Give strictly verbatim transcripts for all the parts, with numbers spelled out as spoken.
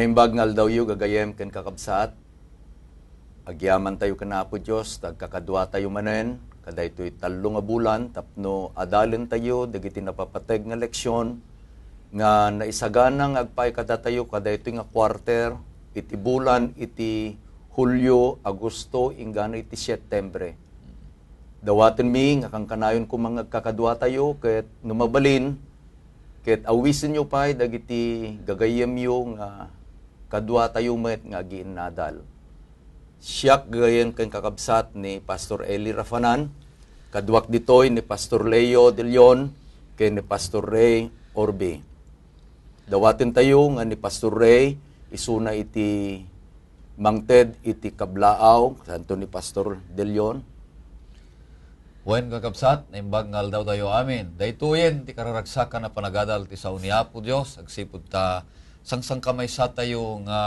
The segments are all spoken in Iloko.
Naimbag nga aldawyo, gagayem ken kakabsat. Agyamantayo ken Apo Dios, ta agkakaduatayo manen kadaytoy tallo nga bulan tapno adalentayo dagiti napapateg nga leksion nga naisagana nga agpaay kadatayo kadaytoy nga quarter iti bulan iti Hulio, Agosto, inggana iti Setiembre. Dawatenmi nga kankanayon koma nga agkakaduatayo ket no mabalin, ket awisenyo pay dagiti gagayyemyo nga kaduatayo met nga agiinnadal. Siak gagayyem ken kakabsat ni Pastor Eli Rafanan, kaduak ditoy ni Pastor Leo De Leon ken ni Pastor Ray Orbe. Dawatentayo nga ni Pastor Ray, isuna iti mangted iti kablaaw, santo ni Pastor De Leon. Wen, kakabsat, naimbag nga aldawtayo amin. Daytoyen ti kararagsakan a panagadal ti sao ni Apo Dios, agsipud ta sangsangkamaysatayo nga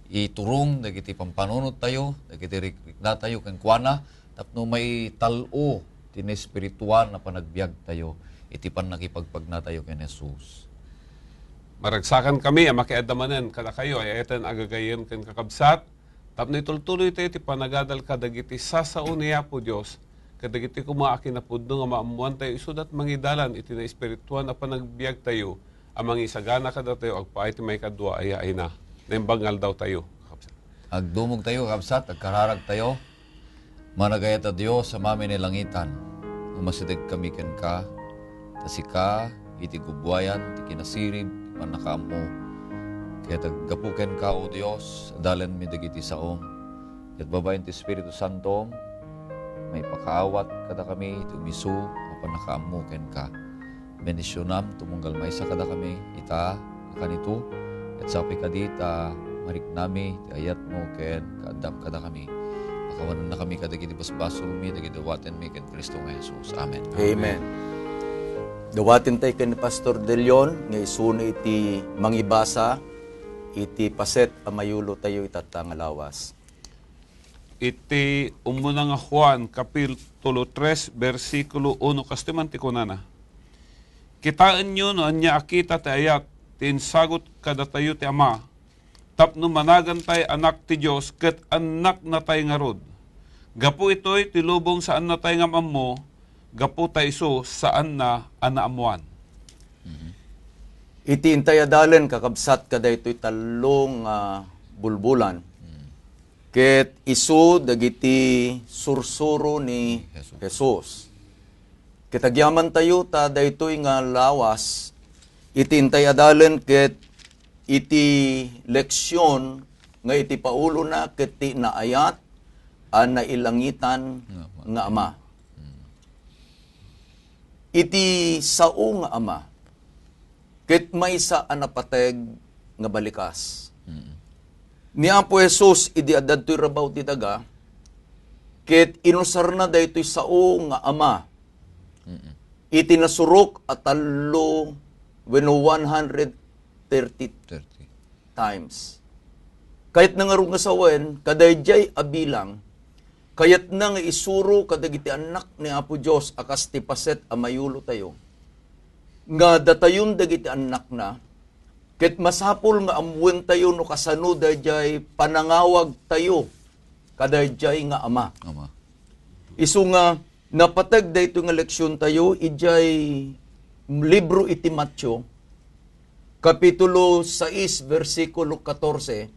iturong dagiti pampanunottayo, dagiti rikriknatayo kenkuana, tapno maital-o ti naespirituan a panagbiagtayo iti pannakipagpagnatayo ken Jesus. Maragsakan kami a makiadda manen kadakayo, ay-ayaten a gagayyem ken kakabsat, tapno itultuloytayo ti panagadal kadagiti sasao ni Apo Dios, kadagiti koma a kinapudno nga maammoantayo isudat mangidalan iti naespirituan a panagbiagtayo a mangisagana kadatayo agpaay ti maikadua a yaayna. Naimbag nga aldawtayo, kakabsat. Agdumogtayo, kakabsat, agkararagtayo. Managayat a Dios, Amami ni langitan, umasideg kami kenka, ta sika iti gubuayan ti kinasirib ti pannakaammo. Ket aggapu kenka, O Dios, adalenmi dagiti saom. Ket babaen ti Espiritu Santom, maipakaawat kadakami iti umisu a pannakaammo kenka. Bendisionam tumunggal maysa kadakami ita a kanito, ket sapay kadi ta mariknami ti ayatmo ken kaaddam kadakami. Pakawanennakami kadagiti basbasolmi, dagiti dawatenmi ken Cristo nga Jesus. Amen. Amen. Dawaten tayo ken Pastor De Leon nga isuna iti mangibasa iti paset a mayulotayo itatta nga lawas. Iti umuna nga Juan, Kapitulo tres, bersikulo uno, kastoy man ti kunana, "Kitaenyo no ania a kita ti ayat ti insagut kadatayo ti Ama, tapno managantay anak ti Dios ket annaknatay ngarud. Gapu itoy ti lubong saannatay nga maammo, gapu ta isu saanna a naammoan." Mhm. Iti intay adalen, kakabsat, kadaytoy tallo nga bulbulan. Mhm. Ket isu dagiti sursuro ni Jesus. Jesus. Ket agyamantayo ta daytoy nga lawas iti intay adalen ket iti leksion nga iti paulona ket ti naayat a nailangitan nga Ama. Nga Ama. Mm. Iti sao nga Ama, ket maysa a napateg nga balikas. Mm. Ni Apo Jesus idi adda ditoy rabaw ti daga, ket inusarna daytoy sao nga Ama. Mm. Iti nasurok a tallo wenno one hundred thirty Thirty. Times. Kayatna ngarud nga sawen, kadaydiay a bilang, kayatna nga isuro kadagiti annak ni Apo Dios a kas ti paset a mayulotayo, nga datayon dagiti annakna, ket masapul nga ammoentayo no kasano daydiay panangawagtayo kadaydiay nga Ama. Ama. Isu nga napateg daytoy nga leksiontayo idiay libro iti Mateo, Kapitulo sais, bersikulo katorse,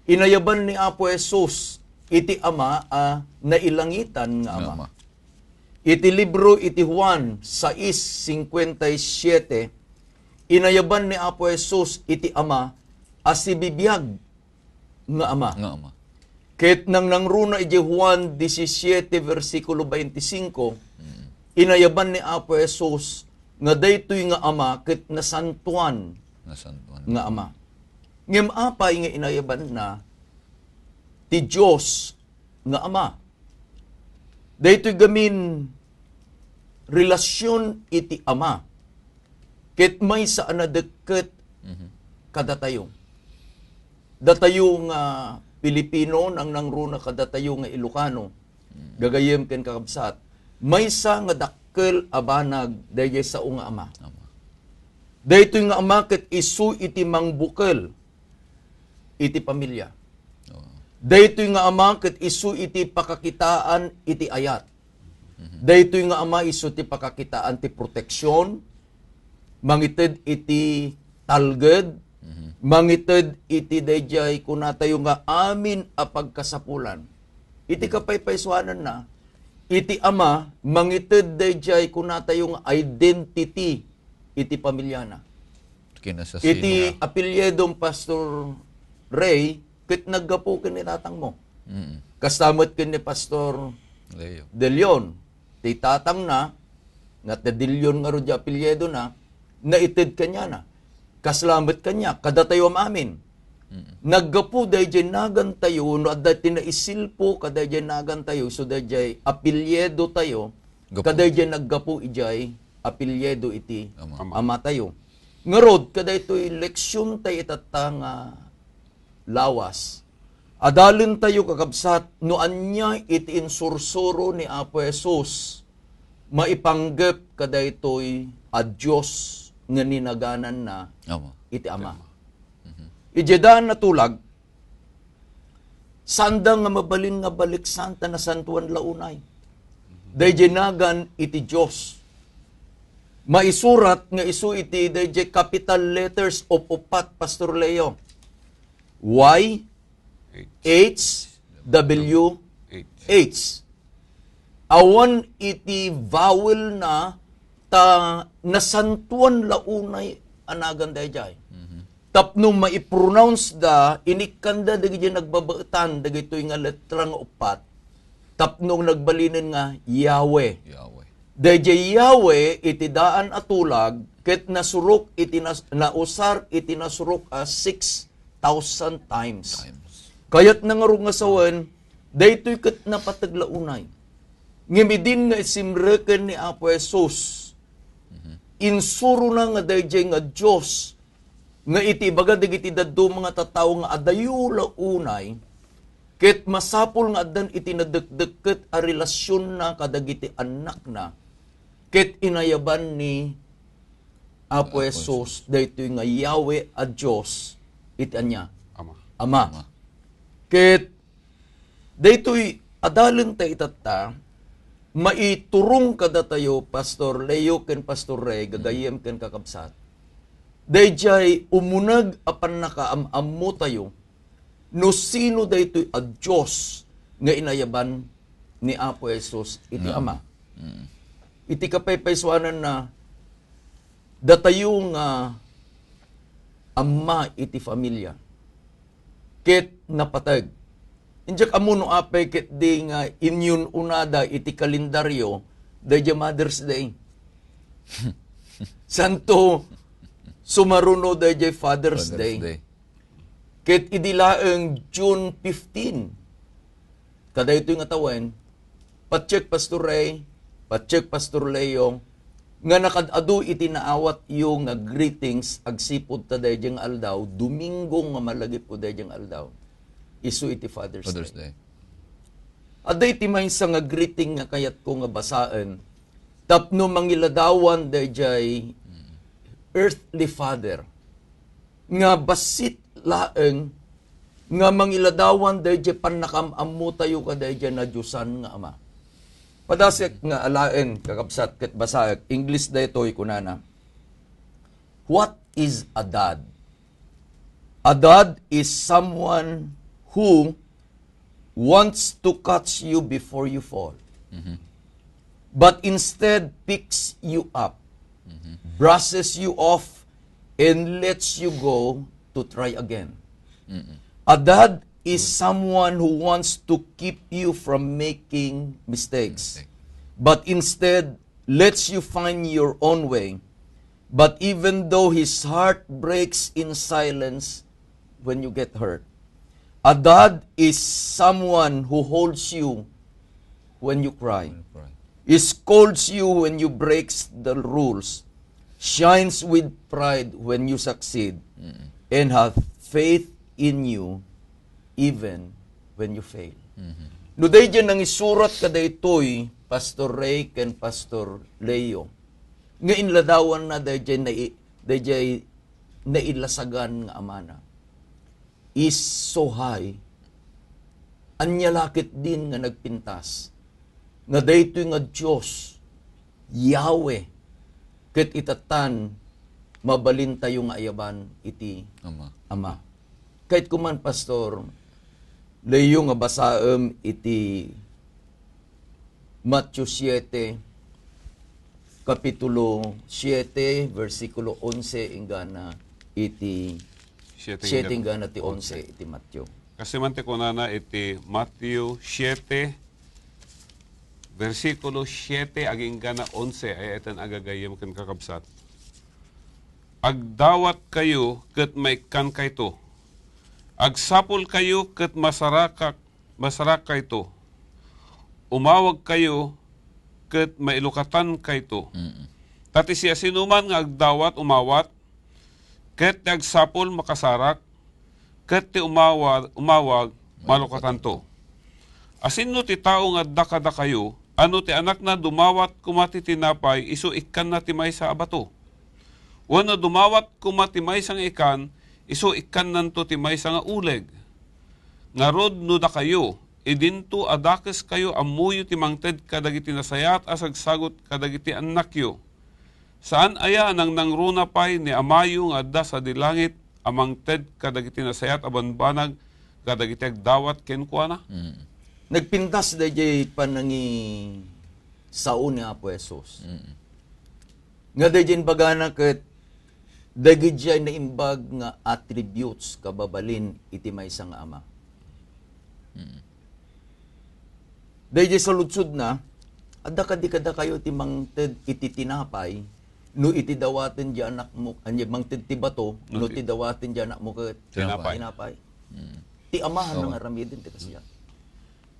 inayaban ni Apo Jesus iti Ama a nailangitan nga Nga Ama. Ama. Iti libro iti Juan sais cincuenta y siete, inayaban ni Apo Jesus iti Ama a sibibiag nga Ama. Nga Ama. Ket nangnangruna idiay Juan disisiete, bersikulo veinticinco, Mm. inayaban ni Apo Jesus nga daytoy nga Ama ket nasantoan Nasantoan. nga Ama. Ngem apay nga inayabanna ti Dios nga Ama? Daytoy gamin relasion iti Ama ket maysa a nadekket Mhm. kadatayo. Datayo nga Pilipino, nangnangruna kadatayo nga Ilocano, Mm. gagayem ken kakabsat, maysa nga dakkel a banag daydiay sao nga Ama. Ama. Daytoy nga Ama ket isu iti mangbukel iti pamilia. Oo. Daytoy nga ama ket isu iti pakakitaan iti ayat. Mhm. Daytoy nga ama isu ti pakakitaan ti proteksyon, mangited iti talged, mhm, mangited iti daydiay kunatayo nga amin a pagkasapulan. Iti kapaypaysuananna, iti ama, mangited daydiay kunatayo nga identity iti pamiliana. Kinasasino Iti nga apelyedom Pastor Ray, ket naggapu ken ni tatangmo. Mm. Kasta met ken ni Pastor Leo. De Leon, ti tatangna, nga ti De Leon ngarud ti apelyedona, naited kaniana. Kasla met kaniak, kadatayo am-amin. Mm. Naggapu daydiay nagantayo, no adda ti naisilpo kadaydiay nagantayo, so daydiay apelyedotayo, Gapu. kadaydiay naggapu idiay apelyedo iti Ama. Ama. Amatayo. Ngarud, kadaytoy leksiontayo itatta nga lawas. Adalentayo, kakabsat, no ania iti insursuro ni Apo Jesus maipanggep kadaytoy a Dios nga ninagananna Ama. iti Ama. Mhm. Idiay daan a tulag, saanda nga mabalin nga baliksan ta nasantuan la unay. Daydiay nagan iti Dios. Maisurat nga isu iti daydiay capital letters of upat, Pastor Leo. Y, H, W, H. Awan iti vowel na ta nasantuan la unay a nagan daydiay. Mhm. Tapno maipronounce da, inikkanda dagiti nagbabaetan dagitoy nga letra nga upat, tapno nagbalinen nga Yahweh. Yahweh. Daydiay Yahweh iti daan a tulag, ket nasurok iti nas-, nausar iti nasurok a six thousand times. Times. Kayatna ngarud nga sawen, daytoy ket napateg la unay. Ngem idin nga isimreken ni Apo Jesus, Mhm. insurona nga daydiay nga Dios, nga iti ibaga dagiti dadduma nga tattao nga adayo la unay, ket masapul nga addan iti nadekdekket a relasionna kadagiti annakna, ket inayaban ni Apo Apo Jesus Jesus. daytoy nga Yahweh a Dios iti ania? Ama. Ama. Ama. Ket daytoy adalentayo itatta, maiturong kadatayo, Pastor Leo ken Pastor Ray, gagayyem ken kakabsat. Daydiay umuneg a pannakaam-ammotayo no sino daytoy a Dios nga inayaban ni Apo Jesus iti Mm. Ama. Mm. Iti kapaypaysuananna, datayo nga amma iti familia, ket napateg. Indiak ammo no apay ket di nga inyun-unada iti kalendaryo daydiay Mother's Day. Santo sumaruno daydiay Father's Father's Day. Day. Ket idi laeng June fifteen, kadaytoy nga tawen, patiek Pastor Ray, patiek Pastor Leo, nga nakad-adu iti naawatyo nga greetings agsipud ta daydiay nga aldaw, Domingo nga malagipko daydiay nga aldaw, isu iti Father's Father's Day. Day. Adda iti maysa nga greeting nga kayatko nga basaen tapno mangiladawan daydiay earthly father nga bassit laeng nga mangiladawan daydiay pannakam-ammotayo kadaydiay nadiosan nga Ama. Padasek nga alaen, kakabsat, ket basaek. English daytoy, kunana, "What is a dad? A dad is someone who wants to catch you before you fall, Mhm. but instead picks you up, Mhm. brushes you off, and lets you go to try again. Mm-mm. A dad is someone who wants to keep you from making mistakes, Mistake. but instead lets you find your own way. But even though his heart breaks in silence when you get hurt, a dad is someone who holds you when you cry, When you cry. scolds you when you break the rules, shines with pride when you succeed, Mm-mm. and have faith in you even when you fail." Mhm. No daydiay nangisurat kadaytoy, Pastor Ray ken Pastor Leo, nga inladawanna daydiay nai-, daydiay nailasagan nga amana. is so high, ania la ketdin nga nagpintas nga daytoy nga Dios, Yahweh, ket itatan mabalintayo nga ayaban iti Ama. Ama. Kayatko man, Pastor Leo, nga basaem iti Mateo siete, Kapitulo siete, bersikulo onse inggana iti Siete siete inggana ti onse iti Mateo. Kasi man ti kunana iti Mateo siete, bersikulo siete agingga na onse, ay eten agagayem ken kakabsat. Agdawatkayo ket maikkankayto. Agsapulkayo ket masarakak-, masarakkayto. Umawagkayo ket mailukatankayto. Mm. Ta ti siasinoman nga agdawat, umawat, ket ti agsapul, makasarak, ket ti umawa-, umawag, malukatanto. Asinno ti tao nga adda kadakayo, a no ti anakna dumawat koma ti tinapay, isu ikkanna ti maysa a bato? Wenno dumawat koma ti maysa nga ikan, isu ikkannanto ti maysa nga uleg? Ngarud, no dakayo, idinto a dakeskayo ammoyo ti mangted kadagiti nasayaat a sagsagut kadagiti annakyo, saan aya a nangnangruna pay ni Amayo nga adda sadi langit a mangted kadagiti nasayaat a bambanag kadagiti agdawat kenkuana? Mm. Nagpintas daydiay panangisao ni Apo Jesus. Mm. Nga daydiay imbagana ket dagiti naimbag nga attributes, kababalin iti maysa nga ama. Mm. Daydiay saludsodna, adda kadi kadakayo ti mangted iti tinapay, no iti dawaten di anakmo, ania, mangted ti bato, no ti dawaten di anakmo ket tinapay. Tinapay. Mm. Ti ama nga aramiden ti kasiat.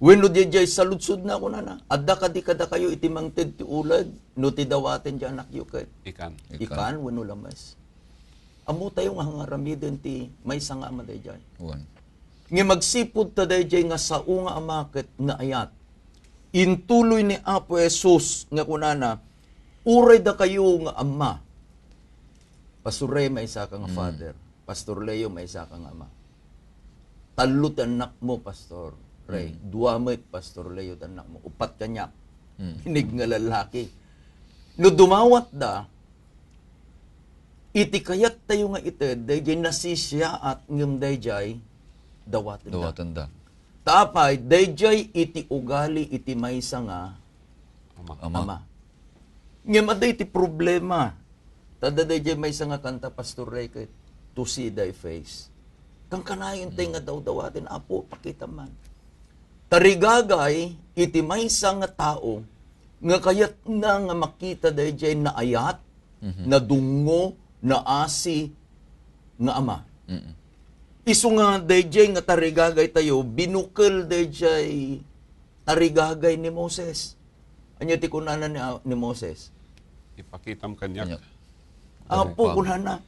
Wenno daydiay saludsodna, kunana, adda kadi kadakayo iti mangted ti uleg, no ti dawaten di anakyo ket ikan. Ikan. Ikan wenno lames. Ammotayo nga aramiden ti maysa nga ama daydiay. Wen. Ngem agsipud ta daydiay nga sao nga ama ket naayat, intuloy ni Apo Jesus nga kunana, uray dakayo nga ama, Pastor Ray, maysa ka nga father. Pastor Leo, maysa ka nga ama. Tallo ti annakmo, Pastor Ray. Mm. Dua met, Pastor Leo, ti annakmo. Upat kaniak. Mm. Binig nga lalaki. No dumawatda, iti kayattayo nga ited, daydiay nasisiaat ngem daydiay dawatenda. Dawatenda. Ta apay, daydiay iti ugali iti maysa nga Ama. Ama. Ama. Ngem adda iti problema. Ta adda daydiay maysa nga kanta, Pastor Ray, ket, "To see thy face." Kankanayon tay nga dawdawaten, "Apo, pakitam man." Tarigagay iti maysa nga tao nga kayatna nga makita daydiay naayat, nadungngo, naasi nga ama. Mm. Isu nga daydiay nga tarigagaytayo, binukel daydiay tarigagay ni Moses. Ania ti kunana ni, ni Moses? Ipakitam kaniak. Kaniak. Apo, kunana,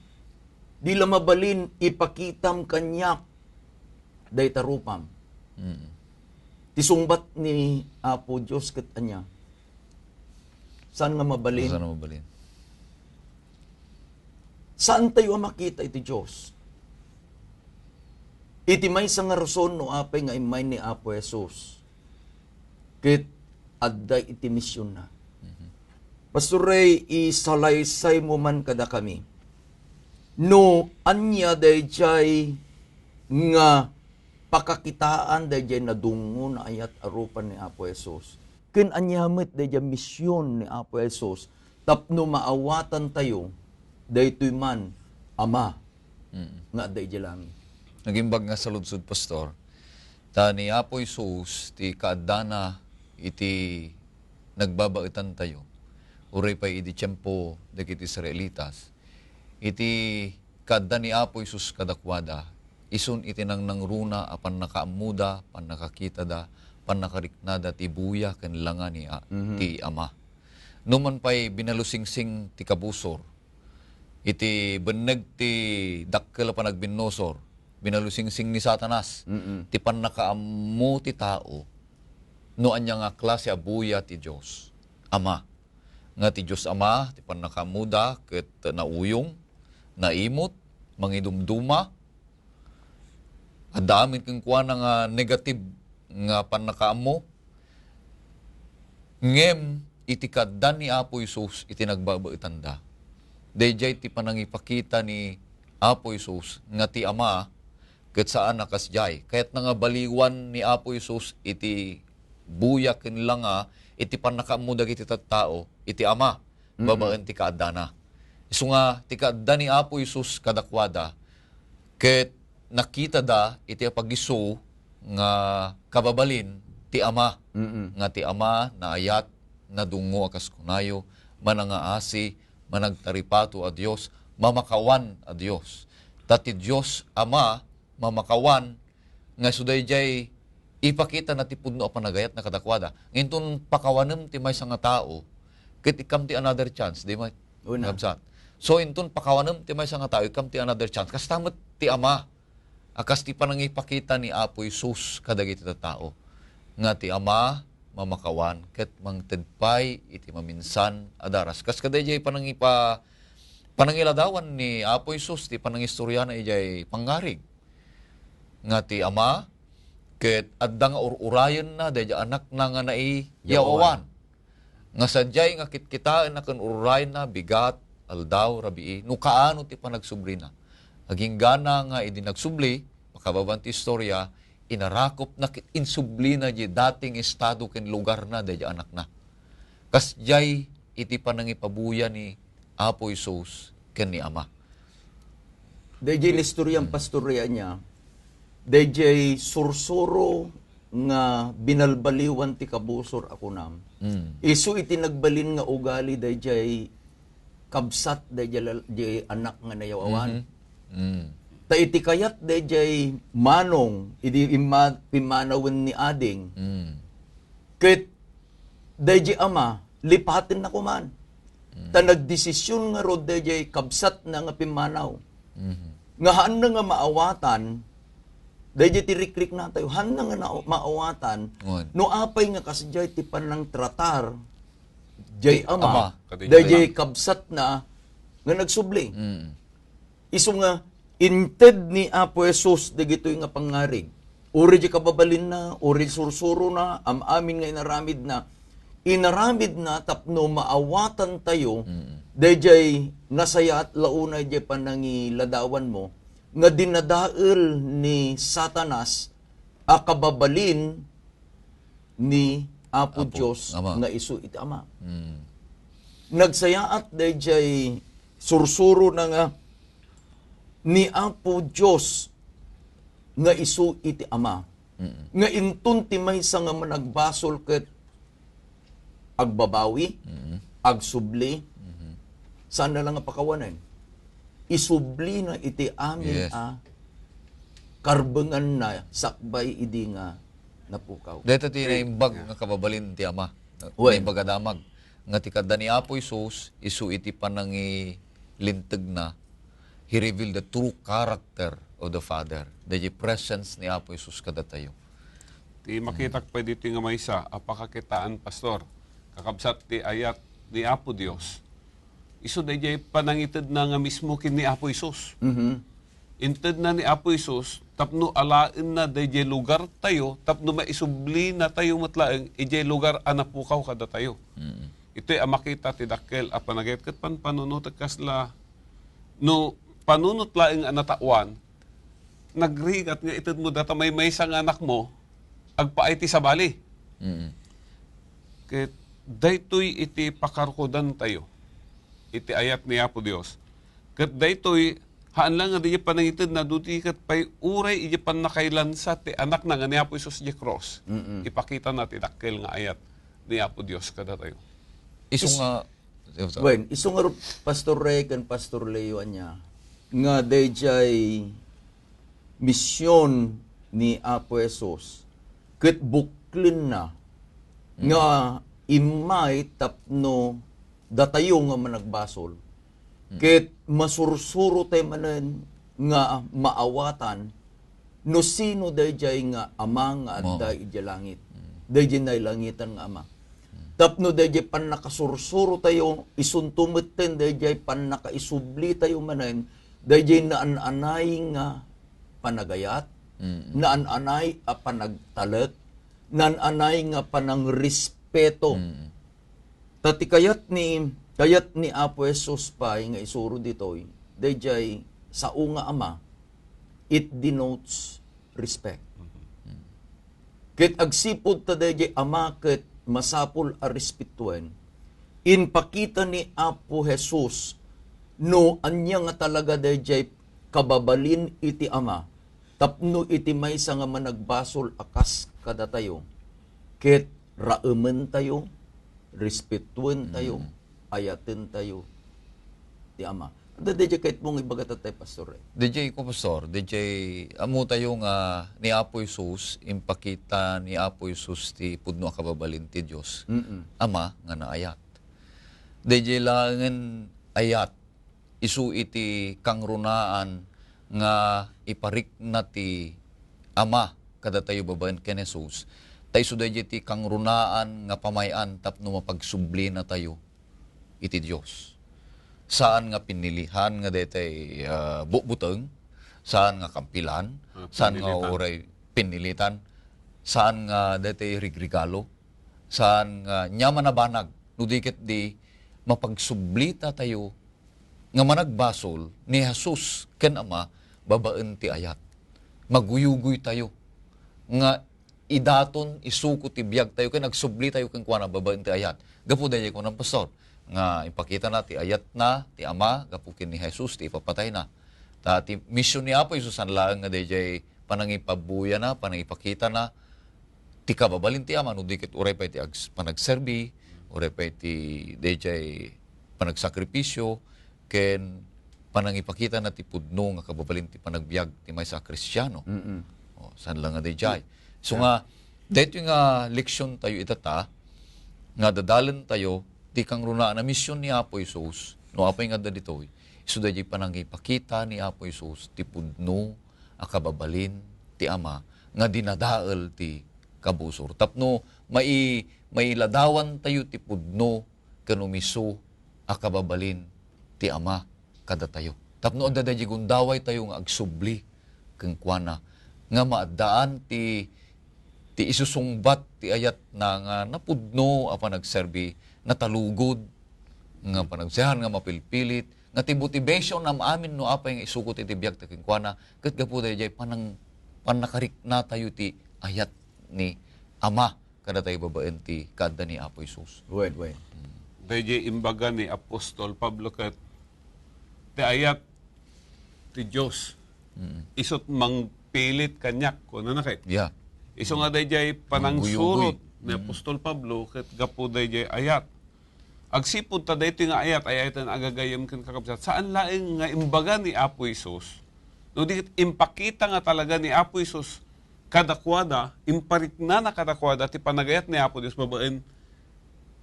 di la mabalin, ipakitam kaniak dayta rupam. Mm. Ti sungbat ni Apo Dios ket ania? Saan nga mabalin? Saan nga mabalin? Saantayo a makita iti Dios. Iti maysa nga rason no apay nga immay ni Apo Jesus ket adda iti misionna. Mhm. Pastor Ray, isalaysaymo man kadakami no ania daydiay nga pakakitaan daydiay nadungngo, naayat a rupa ni Apo Jesus. Ken ania met daydiay mision ni Apo Jesus tapno maawatantayo daytoy man Ama Mm. nga adda idiay langit. Nagimbag nga saludsod, Pastor. Ta ni Apo Jesus ti kaaddana iti nagbabaetantayo. Uray pay idi tiempo dagiti Israelitas, iti kaadda ni Apo Jesus kadakuada, isun iti nangnangruna a pannakaammoda, pannakakitada, pannakariknada ti buya ken langa ni a-, Mhm. ti Ama. Numan pay binalusingsing ti kabusor, iti benneg ti dakkel a panagbinnusor, binalusingsing ni Satanas Mm-mm. ti pannakaammo ti tao no ania nga klase a buya ti Dios Ama. Nga ti Dios Ama ti pannakaammoda ket nauyong, naimot, mangidumduma, Adda amin kenkuana nga negative nga pannakaammo. Ngem iti kaadda ni Apo Jesus iti nagbabaetanda, daydiay ti panangipakita ni Apo Jesus nga ti Ama ket saan a kasdiay. Kayatna nga baliwan ni Apo Jesus iti buya ken langa iti pannakaammo dagiti tattao iti Ama Mm-mm. babaen ti kaaddana. Isu nga ti kaadda ni Apo Jesus kadakuada, ket nakitada iti apagisu nga kababalin ti Ama, Mm-mm. nga ti Ama naayat, nadungngo a kas kunayo, manangaasi, managtaripato a Dios, mamakawan a Dios. Ta ti Dios Ama mamakawan nga isu daydiay ipakitana ti pudno a panagayatna kadakuada. Inton pakawanem ti maysa nga tao, ket ikkam ti another chance, di met? Una. Kabsat. So, inton pakawanem ti maysa nga tao, ikkam ti another chance. Kasta met ti Ama, a kas ti panangipakita ni Apo Jesus kadagiti tattao, nga ti Ama mamakawan ket mangted pay iti maminsan a daras. Kas kadaydiay panangipa-, panangiladawan ni Apo Jesus ti panangistoriana idiay pangngarig. Nga ti Ama, ket adda nga ur-urayenna daydi Anakna nga naiyaw-awan. Nga sadiay nga kitkitaenna ken ur-urayenna, bigat, aldaw, rabii, no kaano ti panagsublina. Aginggana nga idi nagsubli, makababan ti istorya, inarakopna ket insublina di dating estado ken lugarna daydi Anakna. Kasdiay iti panangipabuya ni Apo Jesus ken ni Ama. Dayjay naistoryan, Pastor Ray, ania, dayjay sursuro nga binalbaliwan ti kabusor a kunam. Mm. Isu iti nagbalin nga ugali dayjay kabsat dayjay lal-, di anak nga nayaw-awan. Mhm. Mm. Ta iti kayat dayjay manong, idi imma-, pimmanawen ni ading, Mm. ket dayjay ama, lipatenna koman. Mm. Ta nagdesisyon ngarud dayjay kabsatna nga pimmanaw. Mhm. Nga haanna nga maawatan, dayjay ti rikriknatayo, haanna nga na-, maawatan, Wen. no apay nga kasdiay ti panangtratar, jay ama, Ama. Kadayjay dayjay ama. kabsatna nga nagsubli. Mm. Isu nga, inted ni Apo Jesus dagitoy nga pangngarig. Uray di kababalinna, uray sursurona, am-amin nga inaramidna. Inaramidna tapno maawatantayo, Mm. dayjay nasayaat la unay di panangiladawanmo, nga dinadael ni Satanas a kababalin ni Apo Apo, Dios Ama. nga isu iti Ama. Mm. Nagsayaat dayjay sursurona nga ni Apo Dios nga isu iti Ama. Mm. Nga inton ti maysa nga managbasol ket agbabawi, Mm. agsubli, Mhm. saan na lang nga pakawanen. Isublina iti amin Yes. a karbenganna sakbay idi nga napukaw. Dayta ti Great. naimbag Yeah. nga kababalin ti Ama. Wen. Naimbag a damag. Nga ti kadda ni Apo Jesus, isu iti panangilintegna, he revealed the true character of the Father. The presence ni Apo Jesus kadatayo. Ti makitak pay ditoy nga maysa a pakakitaan, Pastor, kakabsat ti ayat ni Apo Dios. Isu dayjay panangitedna nga mismo ken ni Apo Jesus. Mhm. Intedna ni Apo Jesus tapno alaenna dayjay lugartayo, tapno maisublinatayo met laeng idiay lugar a napukaw kadatayo. Mm. Itoy a makita ti dakkel a panagayat ket panpanunotek kasla no panunot laeng a nataoan, nagrigat nga itedmo data maymaysa nga anakmo, agpaay ti sabali. Mm. Ket daytoy iti pakarukodantayo iti ayat ni Apo Dios. Ket daytoy, haan lang nga diay panangitedna, no di ket pay uray idiay pannakailansa ti anakna nga ni Apo Jesus idiay krus, Mm-mm. ipakitana ti dakkel nga ayat ni Apo Dios kadatayo. Isu Is- nga, Wen, isu nga ru-, Pastor Ray ken Pastor Leo ania, nga dayjay mision ni Apo Jesus, ket buklenna Mm. nga immay tapno datayo nga managbasol, Mm. ket masursuro tayo manen nga maawatan no sino dayjay nga Ama nga adda Mo. idiay langit, Mm. dayjay nailangitan nga Ama. Mm. Tapno dayjay pannakasursuro tayo, isunto metten dayjay pannakaisubli tayo manen, dayjay naan-anay nga panagayat, Mm. Naan-anay a panagtalek, naan-anay nga panangrespeto. Mm. Ta ti kayat ni, kayat ni Apo Jesus pay nga isuro ditoy, daydiay sao nga ama, it denotes respect. Ket agsipud ta daydiay ama ket masapul a respetuen, impakita ni Apo Jesus no ania nga talaga daydiay kababalin iti ama tapno iti maysa nga managbasol a kas kadatayo, ket raementayo, respetuentayo, Mm. ayatentayo ti ama. Adda daydiay kayatmo nga ibaga tattay, Pastor, eh? Daydiay ko, Pastor, daydiay ammo tayo nga ni Apo Jesus, impakita ni Apo Jesus ti pudno a kababalin ti Dios. Mm-mm. Ama nga naayat. Daydiay laengen ayat, isu iti kangrunaan nga iparikna ti Ama kadatayo babaen ken Jesus. Ta isu daydiay ti kangrunaan nga pamay-an tapno mapagsublina tayo iti Dios. Saan nga pinilihan nga daytay, ah, butbuteng, saan nga kampilan, Ah, saan nga pinilitan. Uray pinilitan, saan nga daytay rigregalo, saan nga nyaman a banag, no di ket di mapagsublita tayo nga managbasol ni Jesus ken Ama babaen ti ayat. Maguyugoy tayo nga idaton, isuko ti biag tayo ken agsubli tayo kenkuana babaen ti ayat. Gapu daydiay kunan, Pastor, nga impakitana ti ayatna ti Ama gapu ken ni Jesus ti ipapatayna. Ta ti mission ni Apo Jesus saan laeng nga daydiay panangipabuyana, panangipakitana ti kababalin ti Ama, no di ket uray pay ti ags-, panagserbi, uray pay ti daydiay panagsakripisyo, ken panangipakitana ti pudno nga kababalin ti panagbiag ti maysa a Kristiano. Mm-mm. O, saan la nga daydiay. So Yeah. nga, daytoy nga leksyon tayo itata, nga dadalen tayo, ti kangrunaan a mission ni Apo Jesus, no apay nga adda ditoy, isu daydiay panangipakita ni Apo Jesus ti pudno a kababalin ti Ama nga dinadael ti kabusor. Tapno mai-, mailadawan tayo ti pudno ken umisu a kababalin ti Ama kadatayo. Tapno adda daydiay gundaway tayo nga agsubli kenkuana, nga maaddaan ti, ti isusungbat ti ayatna nga napudno a panagserbi, natalugod, nga panagsehan nga mapilpilit, nga ti motivation am-amin no apay nga isuko ti, ti biag ta kenkuana, ket gapu daydiay panang-, pannakarikna tayo ti ayat ni Ama kadatayo babaen ti kaadda ni Apo Jesus. Wen, wen. Daydiay imbaga ni Apostol Pablo ket ti ayat ti Dios. Mm. Isut' mangpilit kaniak, kunana ket. Yeah. Isu nga daydiay panangsurot Mangguyugoy. Ni Mm. Apostol Pablo ket gapu daydiay ayat. Agsipud ta daytoy nga ayat, ay-ayaten a gagayyem ken kakabsat. Saan laeng nga imbaga ni Apo Jesus. No di ket impakita nga talaga ni Apo Jesus kadakuada, impariknana kadakuada ti panagayat ni Apo Dios babaen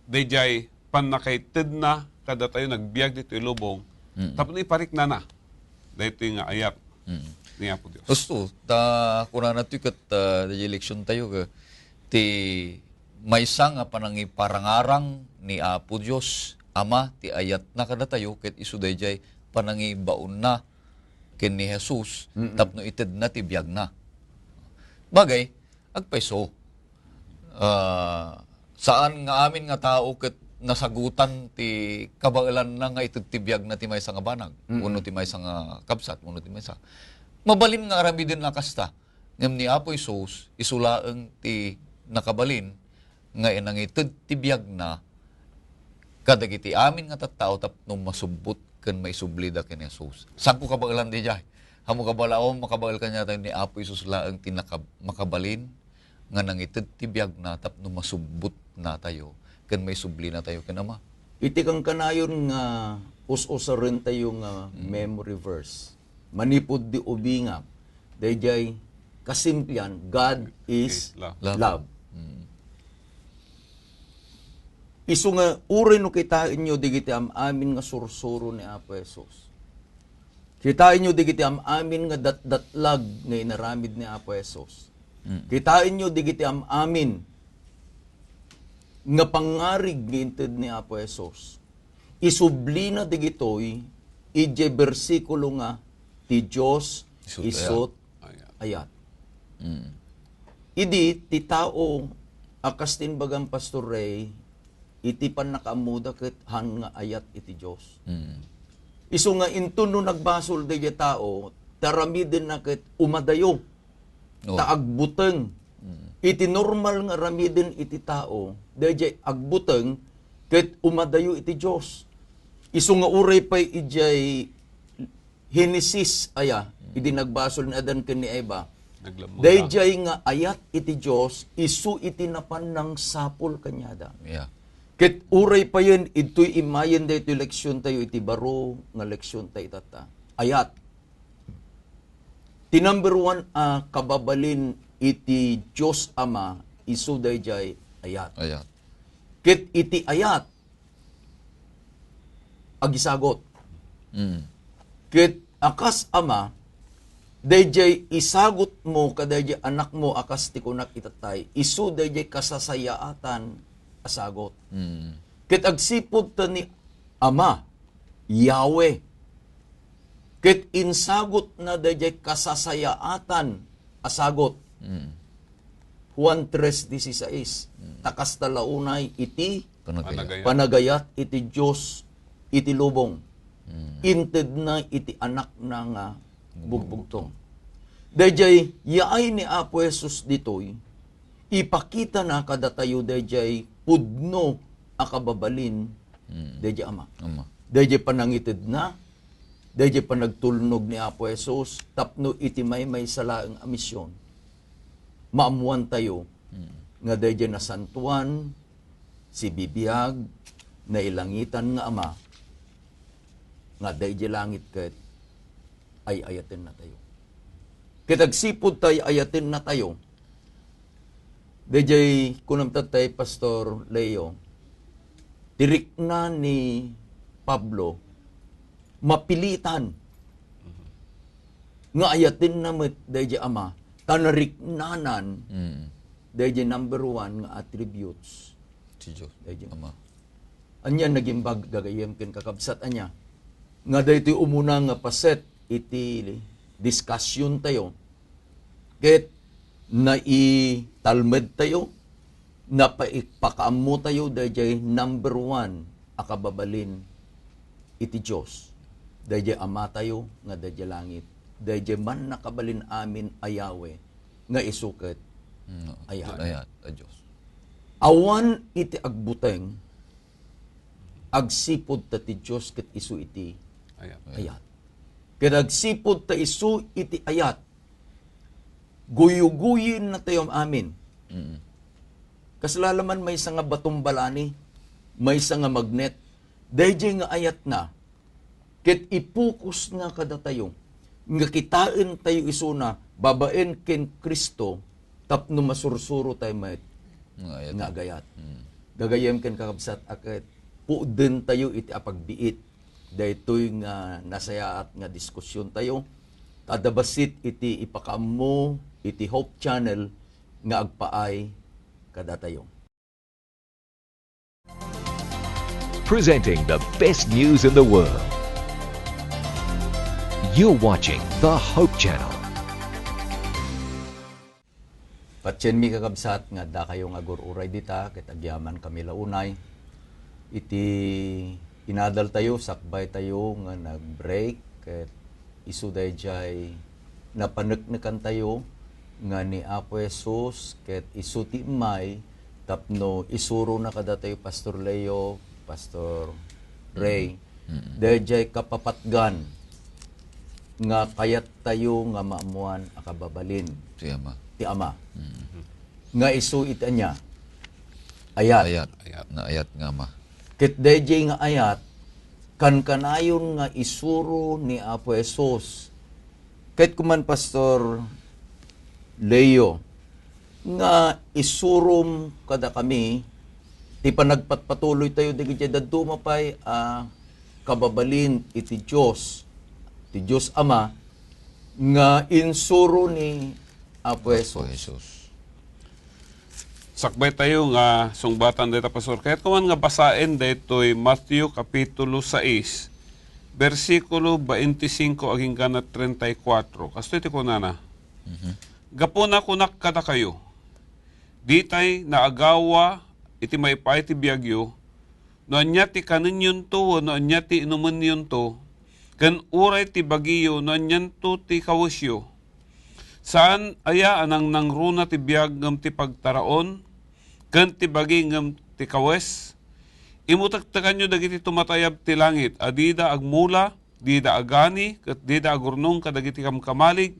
daydiay pannakaitedna kadatayo nagbiag ditoy lubong. Mm. Tapno ipariknana daytoy nga ayat Mm. ni Apo Dios. Husto, ta kunana ti ket, ah, daydiay leksyon tayo, eh, ti maysa nga panangiparangarang ni Apo Dios Ama ti ayatna kadatayo, ket isu daydiay panangibaonna ken ni Jesus Mm-mm. tapno itedna ti biagna. Bagay, agpayso. Ah, saan nga amin nga tao ket nasagutan ti kabaelanna nga ited ti biagna ti maysa nga banag, Mm-mm. wenno ti maysa nga kabsat, wenno ti maysa. Mabalin nga aramidenna kasta. Ngem ni Apo Jesus, isu laeng ti nakabalin nga inangited ti biagna kadagiti amin nga tattao tapno masubbot ken maisublida ken Jesus. Saanko kabaelan daydiay? Ammok a balaom, makabael kaniatayo ni Apo Jesus laeng ti naka-, makabalin nga nangited ti biagna tapno masubbotnatayo ken maisublinatayo ken Ama. Iti kankanayon nga us-usarentayo nga Mm. memory verse, manipud di ubingak, daydiay kasimplian, God is Is love. Love. love. Mm. Isu nga, uray no kitaenyo digiti am-amin nga sursuro ni Apo Jesus. Kitaenyo digiti am-amin nga datdatlag nga inaramid ni Apo Jesus. Mm. Kitaenyo digiti am-amin nga pangngarig nga inted ni Apo Jesus. Isublina digitoy idiay bersikulo nga, "Ti Dios Isut' isut' ayat." ayat. Mm. Idi ti tao a kas ti imbagam, Pastor Ray, iti pannakaammoda ket han nga ayat iti Dios. Mm. Isu nga inton no nagbasol daydiay tao, ta ramidenna ket umadayo, Oh. ta agbuteng. Mm. Iti normal nga ramiden iti tao, daydiay agbuteng ket umadayo iti Dios. Isu nga uray pay idiay Genesis, aya, idi nagbasol ni Adan ken ni Eva. Naglammo Daydiay nga ayat iti Dios, isu iti napan nangsapul kaniada. Yeah. Ket uray payen, idtoy imayen daytoy leksion tayo, iti baro nga leksion tayo tatta. Ayat. Ti number one a kababalin iti Dios Ama, isu daydiay ayat. Ayat. Ket iti ayat, agisagut. Mm. Ket a kas ama, daydiay isagutmo kadaydiay anakmo a kas ti kunak itattay, isu daydiay kasasayaatan a sagut. Mm. Ket agsipud ta ni Ama, Yahweh, ket insagutna daydiay kasasayaatan a sagut. Mm. Juan tres dieciséis, Mm. ta kasta la unay iti Panagayat. Panagayat. panagayat iti Dios iti lubong. Mm. Intedna iti Anakna nga bugbugtong. Daydiay yaay ni Apo Jesus ditoy, ipakitana kadatayo daydiay pudno a kababalin Mm. daydiay Ama. Ama. Daydiay panangitedna, daydiay panagtulnog ni Apo Jesus tapno iti maymaysa laeng a mision, maammoantayo Mm. nga daydiay nasantoan, sibibiag, nailangitan nga Ama, nga daydiay langit ket ay-ayatennatayo. Ket agsipud ta ay-ayatennatayo, daydiay kunam tattay, Pastor Leo, ti rikna ni Pablo, mapilitan nga ayatenna met daydiay Ama, ta nariknanan Mm. daydiay number one nga attributes Ti Dios. daydiay Ama. Ania nagimbag, gagayyem ken kakabsat, ania nga daytoy umuna nga paset iti discussion tayo, ket naitalmed tayo, napaikpakaammo tayo daydiay number one a kababalin iti Dios, daydiay Ama tayo nga daydiay langit, daydiay mannakabalin amin a Yahweh nga isu ket Mm, ayat. Ayat a Dios. Awan iti agbuteng agsipud ta ti Dios ket isu iti Ayat. ayat. Ket agsipud ta isu iti ayat, guyuguyen natayo amin. Mm. Kasla la man maysa nga batumbalani, maysa nga magnet, daydiay nga ayatna, ket ipukusna kadatayo nga kitaentayo isuna babaen ken Cristo tapno masursuro tayo met Nga ayat. nga agayat. Mm. Gagayyem ken kakabsat a ket pudden tayo iti apagbiit daytoy nga nasayaat nga diskusion tayo. Adda bassit iti ipakaammo iti Hope Channel nga agpaay kadatayo. Presenting the best news in the world. You're watching the Hope Channel. Patienmi, kakabsat, nga addakayo nga agur-uray dita, ket agyaman kami la unay. Iti inadal tayo, sakbay tayo nga nag-break, ket isu daydiay napaneknekan tayo nga ni Apo Jesus ket isu ti immay tapno isurona kadatayo, Pastor Leo, Pastor Ray, Mm. daydiay kapapatgan nga kayat tayo nga maammoan a kababalin Ti Ama. ti Ama. Mm. Nga isu iti ania? Ayat. Ayat. Ayat. Naayat nga Ama. Ket daydiay nga ayat, kankanayon nga isuro ni Apo Jesus. Ket kuman, Pastor Leo, nga isurom kadakami ti panagpatpatuloy tayo dagiti dadduma pay a kababalin iti Dios, ti Dios Ama, nga insuro ni Apo Apo Jesus. Jesus. Sakbay tayo nga sungbatan dayta, Pastor. Kayat ko man nga basaen daytoy Mateo Kapitulo sais, bersikulo veinticinco agingga na treinta y cuatro. Kastoy ti kunana. Mhm. Gapuna kunak kadakayo, ditay naagawa iti maipaay ti biagyo, no ania ti kanennyonto wenno ania ti inumennyonto, ken uray ti bagiyo no anianto ti kawesyo. Saan aya a nangnangruna ti biag ngem ti pagtaraon, ken ti bagi ngem ti kawes? Imutektekanyo dagiti tumatayab ti langit a dida agmula, dida agani, ket dida agurnong kadagiti kamkamalig,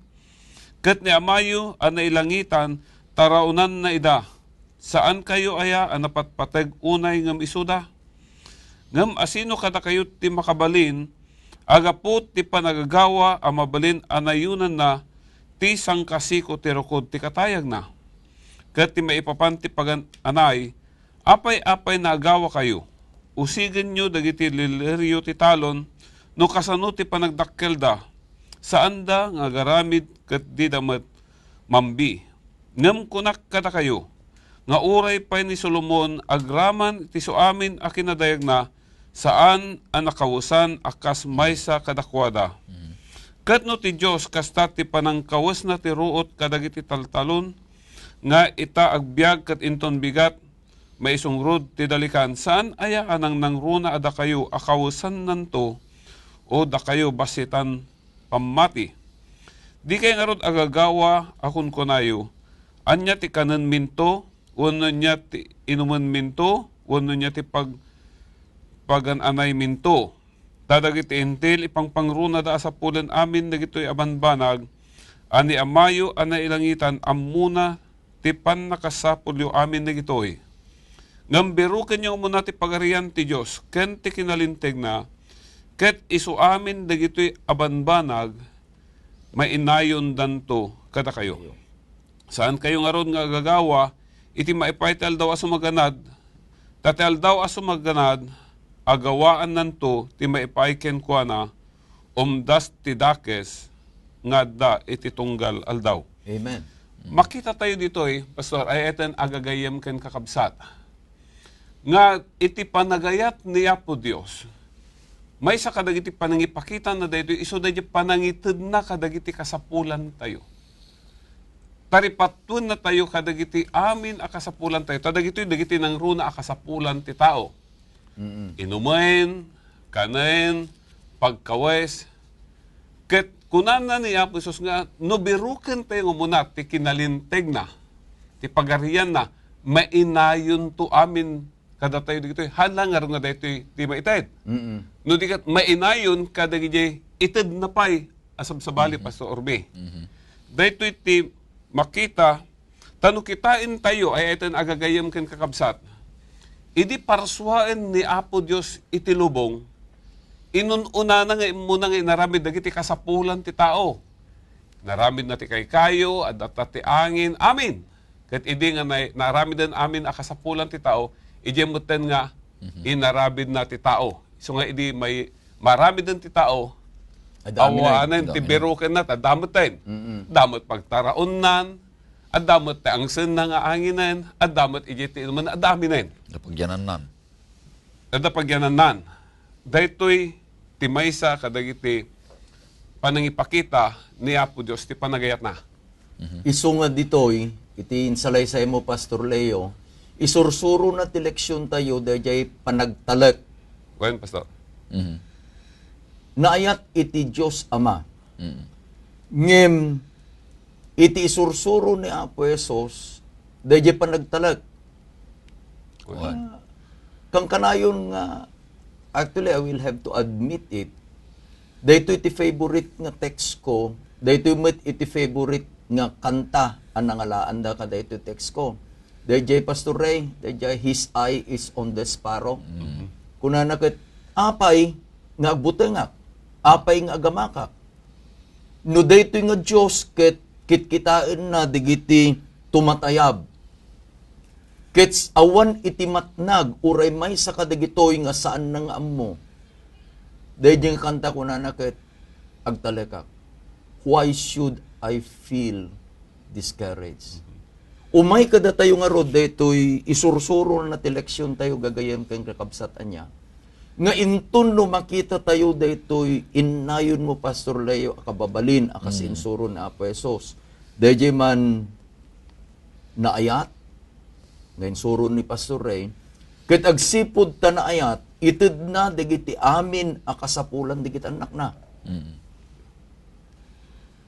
ket ni Amayo a nailangitan, taraonanna ida. Saankayo aya a napatpateg unay ngem isuda? Ngem asino kadakayo ti makabalin a gapu ti panagagawa a mabalin a nayonanna ti sangkasiko ti rukod ti katayagna? Ket ti maipapan ti pagan-anay, apay-apay naagawakayo, usigenyo dagiti liliryo ti talon no kasano ti panagdakkelda, saanda nga agaramid ket dida met mambi. Ngem kunak kadakayo, nga uray pay ni Solomon agraman iti suamin a kinadayagna, saan a nakawesan a kas maysa kadakuada. Ket no ti Dios kasta ti panangkawesna ti ruot kadagiti taltalon, nga ita agbiag ket inton bigat, maisungrod ti dalikan, saan aya a nangnangruna a dakayo a kawesannanto, o dakayo bassitan pammati? Dikay ngarud agagawa a kunkunayo, ania ti kanenminto, wenno ania ti inumenminto, wenno ania ti pag-, pagan-anayminto? Ta dagiti Hentil, ipangpangrunada a sapulen amin dagitoy a banbanag, a ni Amayo a nailangitan ammona ti pannakasapulyo amin dagitoy. Ngem birukenyo umuna ti Pagarian ti Dios ken ti kinalintegna, ket isu amin dagitoy a banbanag mainayondanto kadakayo. Saankayo ngarud nga agagawa iti maipaay ti aldaw a sumaganad, ta ti aldaw a sumaganad, agawaannanto ti maipaay kenkuana, umdas ti dakes nga adda iti tunggal aldaw. Amen. Makita tayo ditoy, Pastor, ay eten agagayem ken kakabsat, nga iti panagayat ni Apo Dios, maysa kadagiti panangipakitana daytoy, isu daydi panangitedna kadagiti kasapulan tayo. Taripatuenna tayo kadagiti amin a kasapulan tayo. Ta dagitoy, dagiti nangruna a kasapulan ti tao. Mm-mm. Inumen, kanen, pagkawes. Ket kunana ni Apo Jesus nga, no biruken tayo nga umuna ti kinalintegna, ti pagarianna, mainayonto amin kadatayo ditoy. Hala ngarud nga daytoy ti maited. Mm-mm. No di ket mainayon kadagiti itedna pay a sabsabali, mm-hmm, Pastor Orbe. Mm-hmm. Daytoy ti makita, ta no kitaentayo, ay eten agagayem ken kakabsat, idi parsuaen ni Apo Dios iti lubong, inun-unana nga immuna nga inaramid dagiti kasapulan ti tao. Naramidna ti kaykayo, adda ta ti angin, amin. Ket idi nga nay-, naaramiden amin a kasapulan ti tao, idiay metten nga, mhm, inaramidna ti tao. Isu nga idi may maramiden ti tao, adda amin, awanen ti, adda amin, birukenna, ta adda metten. Mm-mm. Adda met pagtaraonnan, adda met ti angsenna nga anginen, adda met idiay ti inumen, adda aminen. Napagyanannan. Adda pagyanannan. Daytoy ti maysa kadagiti panangipakita ni Apo Dios ti panagayatna. Mhm. Isu nga ditoy, iti insalaysaymo, Pastor Leo, isursurona ti leksiontayo daydiay panagtalek. Wen, Pastor. Mhm. Naayat iti Dios Ama. Mhm. Ngem, iti isursuro ni Apo Jesus, daydiay panagtalek. Wen. Ah, kankanayon nga, actually, I will have to admit it. Daytoy ti favorite nga text ko, daytoy met iti favorite nga kanta a nangalaanda kadaytoy text ko. Daydiay, Pastor Ray, daydiay, "His eye is on the sparrow." Mm. Kunana ket, "Apay nga agbutengak? Apay nga agamakak?" No daytoy nga Dios ket kitkitaenna dagiti tumatayab, ket awan iti matnag uray maysa kadagitoy nga saanna nga ammo. Daydi nga kanta kunana ket, "Agtalekak. Why should I feel discouraged?" Umay kadatayo ngarud daytoy isursurona ti leksiontayo gagayyem ken kakabsat ania. Nga inton no makitatayo daytoy innayon mo, Pastor Leo, a kababalin a kas, mm, insuro ni Apo Jesus. Dayjay man naayat, nga insuro ni Pastor Ray, ket agsipud ta naayat, itedna dagiti amin a kasapulan dagiti annakna. Mm.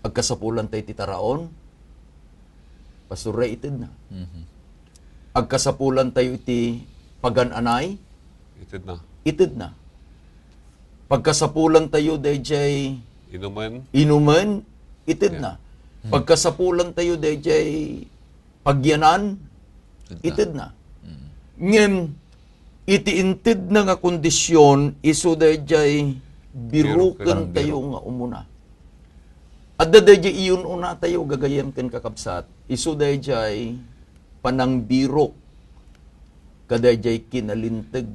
Agkasapulan tayo iti taraon, Pastor Ray, itedna. Mhm. Agkasapulan tayo iti pagan-anay, Itedna. itedna. Pagkasapulan tayo dayjay Inumen. inumen, itedna. Yeah. Hmm. Pagkasapulan tayo dayjay pagyanan, Itedna. itedna. Hmm. Ngem, iti intedna nga kondisyon, isu dayjay biruken Biruken. tayo nga umuna. Adda dayjay iyun-una tayo, gagayem ken kakabsat, isu dayjay panangbirok kadayjay kinalinteg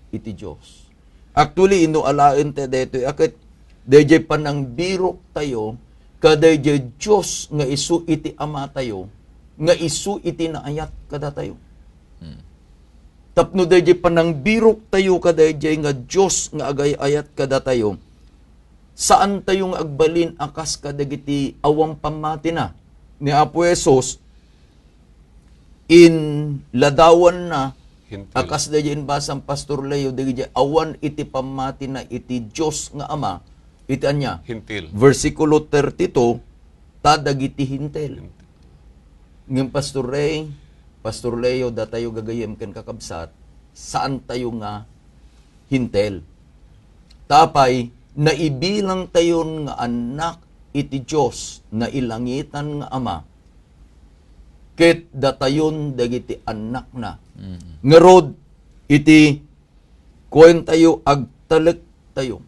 iti Dios. Actually, inno alaen ta daytoy a ket dayjay panangbirok tayo kadayjay Dios nga isu iti Ama tayo, nga isu iti naayat kadatayo. Hmm. Tapno dayjay panangbirok tayo kadayjay nga Dios nga agay-ayat kadatayo, saan tayo nga agbalin a kas kadagiti awan pammatina. Ni Apo Jesus, inladawanna, Hentil. a kas dayjay inbasam, Pastor Leo, dagiti awan iti pammatina iti Dios nga Ama, iti ania? Hentil. Versikulo thirty-two, ta dagiti Hentil. Hentil. Ngem Pastor Ray, Pastor Leo, datayo gagayem ken kakabsat, saan tayo nga Hentil. Ta apay, naibilang tayon nga annak iti Dios, nailangitan nga Ama, ket datayon dagiti annakna. Mm. Ngarud, iti kuentayo, agtalektayo.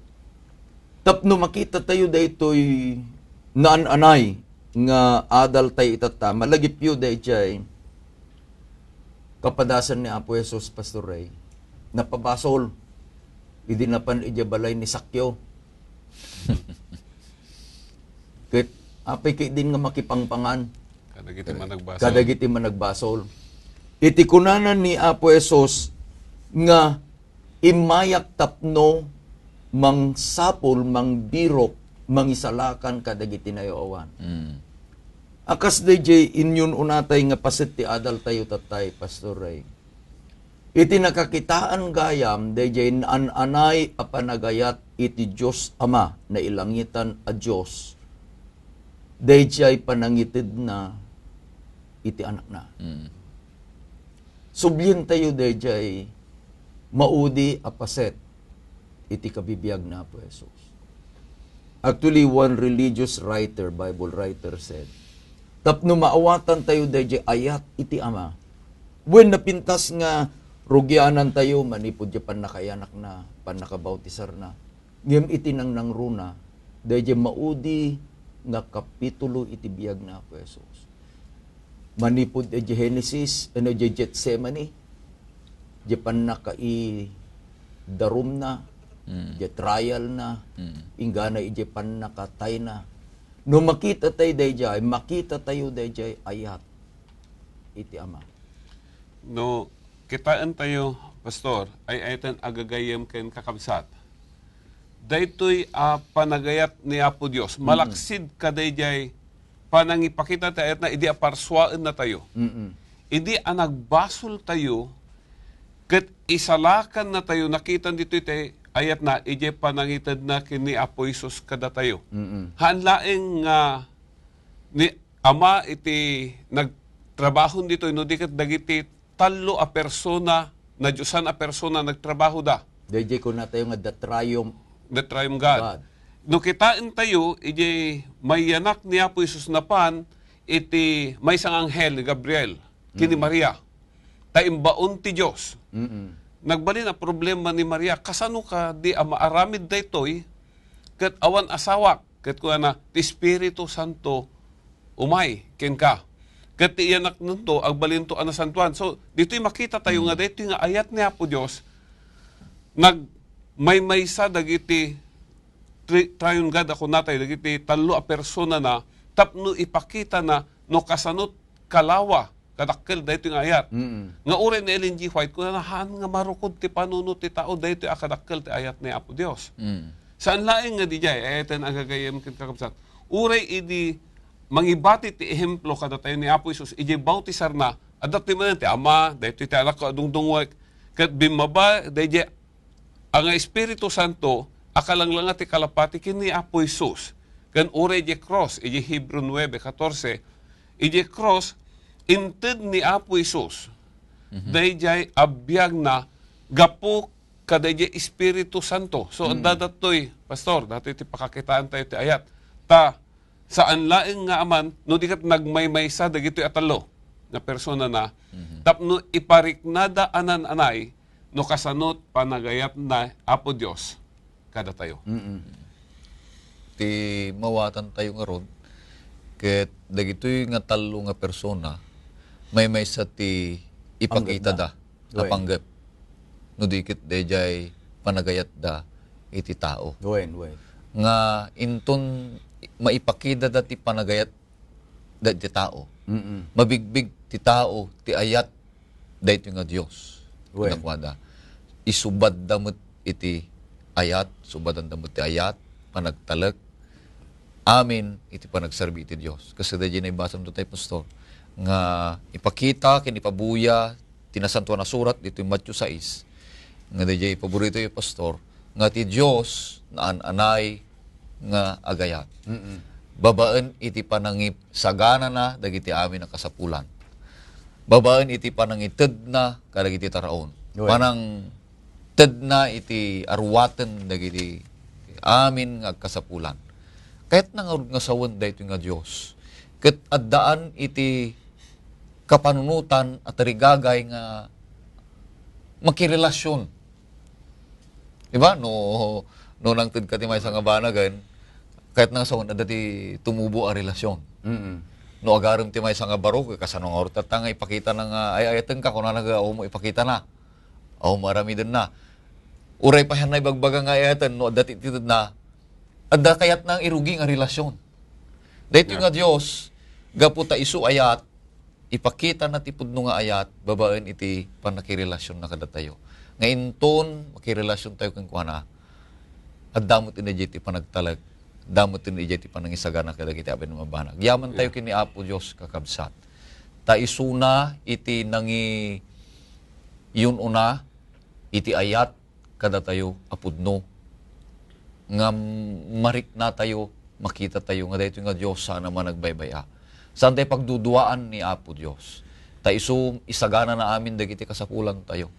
Tapno makitatayo daytoy naan-anay nga adaltayo itatta, malagipyo dayjay kapadasan ni Apo Jesus, Pastor Ray. Napabasol idi napan idiay balay ni Sakyo. Ket apay ketdin nga makipangpangan Kadagiti managbasol. kadagiti managbasol. Iti kunana ni Apo Jesus nga immayak tapno mangsapul, mangbirok, mangisalakan kadagiti nayo-awan. Mm. A kas dayjay inyun-unatay nga paset ti adaltayo tattay, Pastor Ray. Iti nakakitaan gayam, dayjay naan-anay a panagayat iti Dios Ama, nailangitan a Dios, dayjay panangitedna iti Anakna. Mm. Sublientayo dayjay maudi a paset iti kabibiag ni Apo Jesus. Actually, one religious writer, Bible writer said, tapno maawatantayo dayjay ayat iti Ama, wen napintas nga rugianantayo manipud diay pannakaiyanakna, pannakabautisarna. Ngem iti nangnangruna, dayjay maudi nga kapitulo iti biag ni Apo Jesus. Manipud idiay Genesis, ano, idiay Getsemani, idiay pannakaidarumna, Mm. idiay trial na, Mm. inggana idiay pannakatayna. No makita tayo dayjay, makita tayo dayjay ayat iti Ama. No, kitaentayo, Pastor, ay-ayaten a gagayyem ken kakabsat. Daytoy a panagayat ni Apo Dios, Mm. malaksid kadayjay panangipakita ti ayatna idi a parsuaennatayo. Mm-mm. Idi a nagbasoltayo, ket isalakannatayo, nakitan ditoy ti ayatna, idiay panangitedna ken ni Apo Jesus kadatayo. Mm-mm. Haan laeng nga ni Ama iti nagtrabahon ditoy, no di ket dagiti tallo a persona, nadiosan a persona nagtrabahoda. Dayjay kunatayo nga the triumph The triune God. God. No kitaentayo, idiay mayanak ni Apo Jesus napan iti maysa nga anghel ni Gabriel ken ni Mm. Maria. Ta imbaon ti Dios. Mm-mm. Nagbalin a problema ni Maria, kasano kadi a maaramid daytoy ket awan asawak? Ket kunana, ti Espiritu Santo umay kenka. Ket ti iyanaknanto, agbalinto a nasantoan. So, ditoy makitatayo nga Mm. daytoy nga ayat ni Apo Dios, nagmaymaysa dagiti tri-, triune God a kunatayo, dagiti tallo a personana, tapno ipakitana no kasano kalawa, kadakkel daytoy nga ayat. Mm. Nga uray ni Ellen G. White, kunana, haan nga marukod ti panunot ti tao, daytoy a kadakkel ti ayat ni Apo Dios. Mm. Saan laeng nga diay, ayaten a gagayyem ken kakabsat. Uray idi mangibati ti ehemplo kadatayo ni Apo Jesus, idiay bautisarna, adda ti manen ti Ama, daytoy ti Anak ko a dungdungngoek, ket bimmaba, daydiay a nga Espiritu Santo a kalanglanga ti kalapati ken ni Apo Jesus. Ken uray idiay cross, idiay Hebreo nuebe katorse, idiay cross, inted ni Apo Jesus Mhm. daydiay a biagna gapu kadaydiay Espiritu Santo. So, Mm. adda datoy, Pastor, datoy ti pakakitaentayo ti ayat. Ta, saan laeng nga aman, no di ket nagmaymaysa dagitoy a tallo nga personana, Mhm. tapno ipariknada a naan-anay no kasano panagayatna Apo Dios kadatayo. Mm-mm. Ti mawatantayo ngarud, ket dagitoy nga tallo nga persona, maymaysa ti ipakitada Panggepda. a Wen. panggep. No di ket daydiay panagayatda iti tao. Wen, wen. Nga inton maipakidada ti panagayat dagiti tao. Mm-mm. Mabigbig ti tao ti ayat daytoy nga Dios. Wen. Kadakuada. Isubadda met iti ayat, subadanda met ti ayat, panagtalek, amin iti panagserbi iti Dios. Kas daydiay naibasam daytoy, Pastor, nga ipakita ken ipabuya ti Nasantoan a Surat ditoy Mateo sais, nga daydiay paboritoyo, Pastor, nga ti Dios naan-anay nga agayat. Mm-mm. Babaen iti panangisaganana dagiti amin a kasapulan. Babaen iti panangitedna kadagiti taraon. Wen. Panangtedna iti aruaten dagiti amin nga agkasapulan. Kayatna ngarud nga sawen daytoy nga Dios. Ket addaan iti kapanunotan a tarigagay nga makirelasion. Di ba? No, no nangted ka ti maysa nga banagen, kayatna nga sawen, adda ti tumubo a relasion. Mm-mm. No agarem ti maysa nga baro, kasano ngarud tatta nga ipakitana nga ay-ayatenka, kunana nga, "Aw mo ipakitana. Aw mo aramidenna." Uray pay haan ibagbaga nga ay-ayaten, no adda ti itedna, adda kayatna nga irugi nga relasion. Daytoy Yeah. nga Dios, gapu ta isu ayat, ipakitana ti pudno nga ayat babaen iti pannakirelasionna kadatayo. Nga inton makirelasiontayo kenkuana, adda met idiay ti panagtalek, adda met idiay ti panangisagana kadagiti amin a banag. Yamantayo Yeah. ken ni Apo Dios, kakabsat. Ta isuna iti nangiyun-una iti ayat kadatayo a pudno nga mariknatayo, makitatayo nga daytoy nga Dios saan a managbaybay-a. Saantayo pagduduaan ni Apo Dios. Ta isu, isaganana amin dagiti kasapulantayo.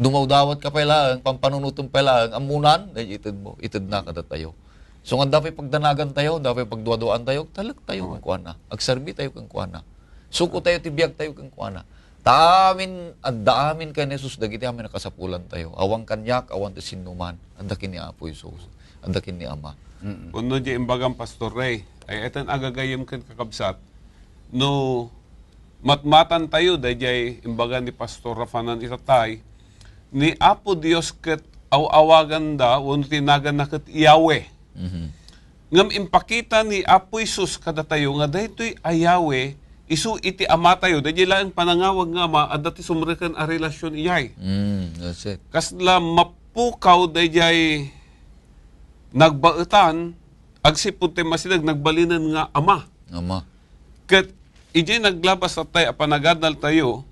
Dumawdawatka pay laeng, pampanunotem pay laeng, ammonan, daydiay itedmo, itedna kadatayo. So, nga adda pay pagdanagantayo, adda pay pagduaduaantayo, talektayo Oo. kenkuana, agserbitayo kenkuana. Sukotayo ti biagtayo kenkuana. Ta amin, adda amin ken ni Jesus dagiti amin a kasapulantayo. Awan kaniak, awan ti sinnoman. Adda ken ni Apo Jesus. Adda ken ni Ama. Mm-mm. Wenno di imbagam, Pastor Ray, ay eten agagayem ken kakabsat, no matmatantayo daydiay imbaga ni Pastor Rafanan itatay, ni Apo Dios ket aw-awaganda wenno ti naganna ket Yahweh. Mhm. Ngem impakita ni Apo Jesus kadatayo nga daytoy a Yahweh isu iti Amatayo. Daydiay laeng panangawag nga Ama, adda ti sumreken a relasion idiay. Mm, that's it. Kasla mapukaw daydiay nagbaetan, agsipud ti masideg, nagbalinen nga Ama. Ama. Ket idiay naglabas tattay a panagadaltayo,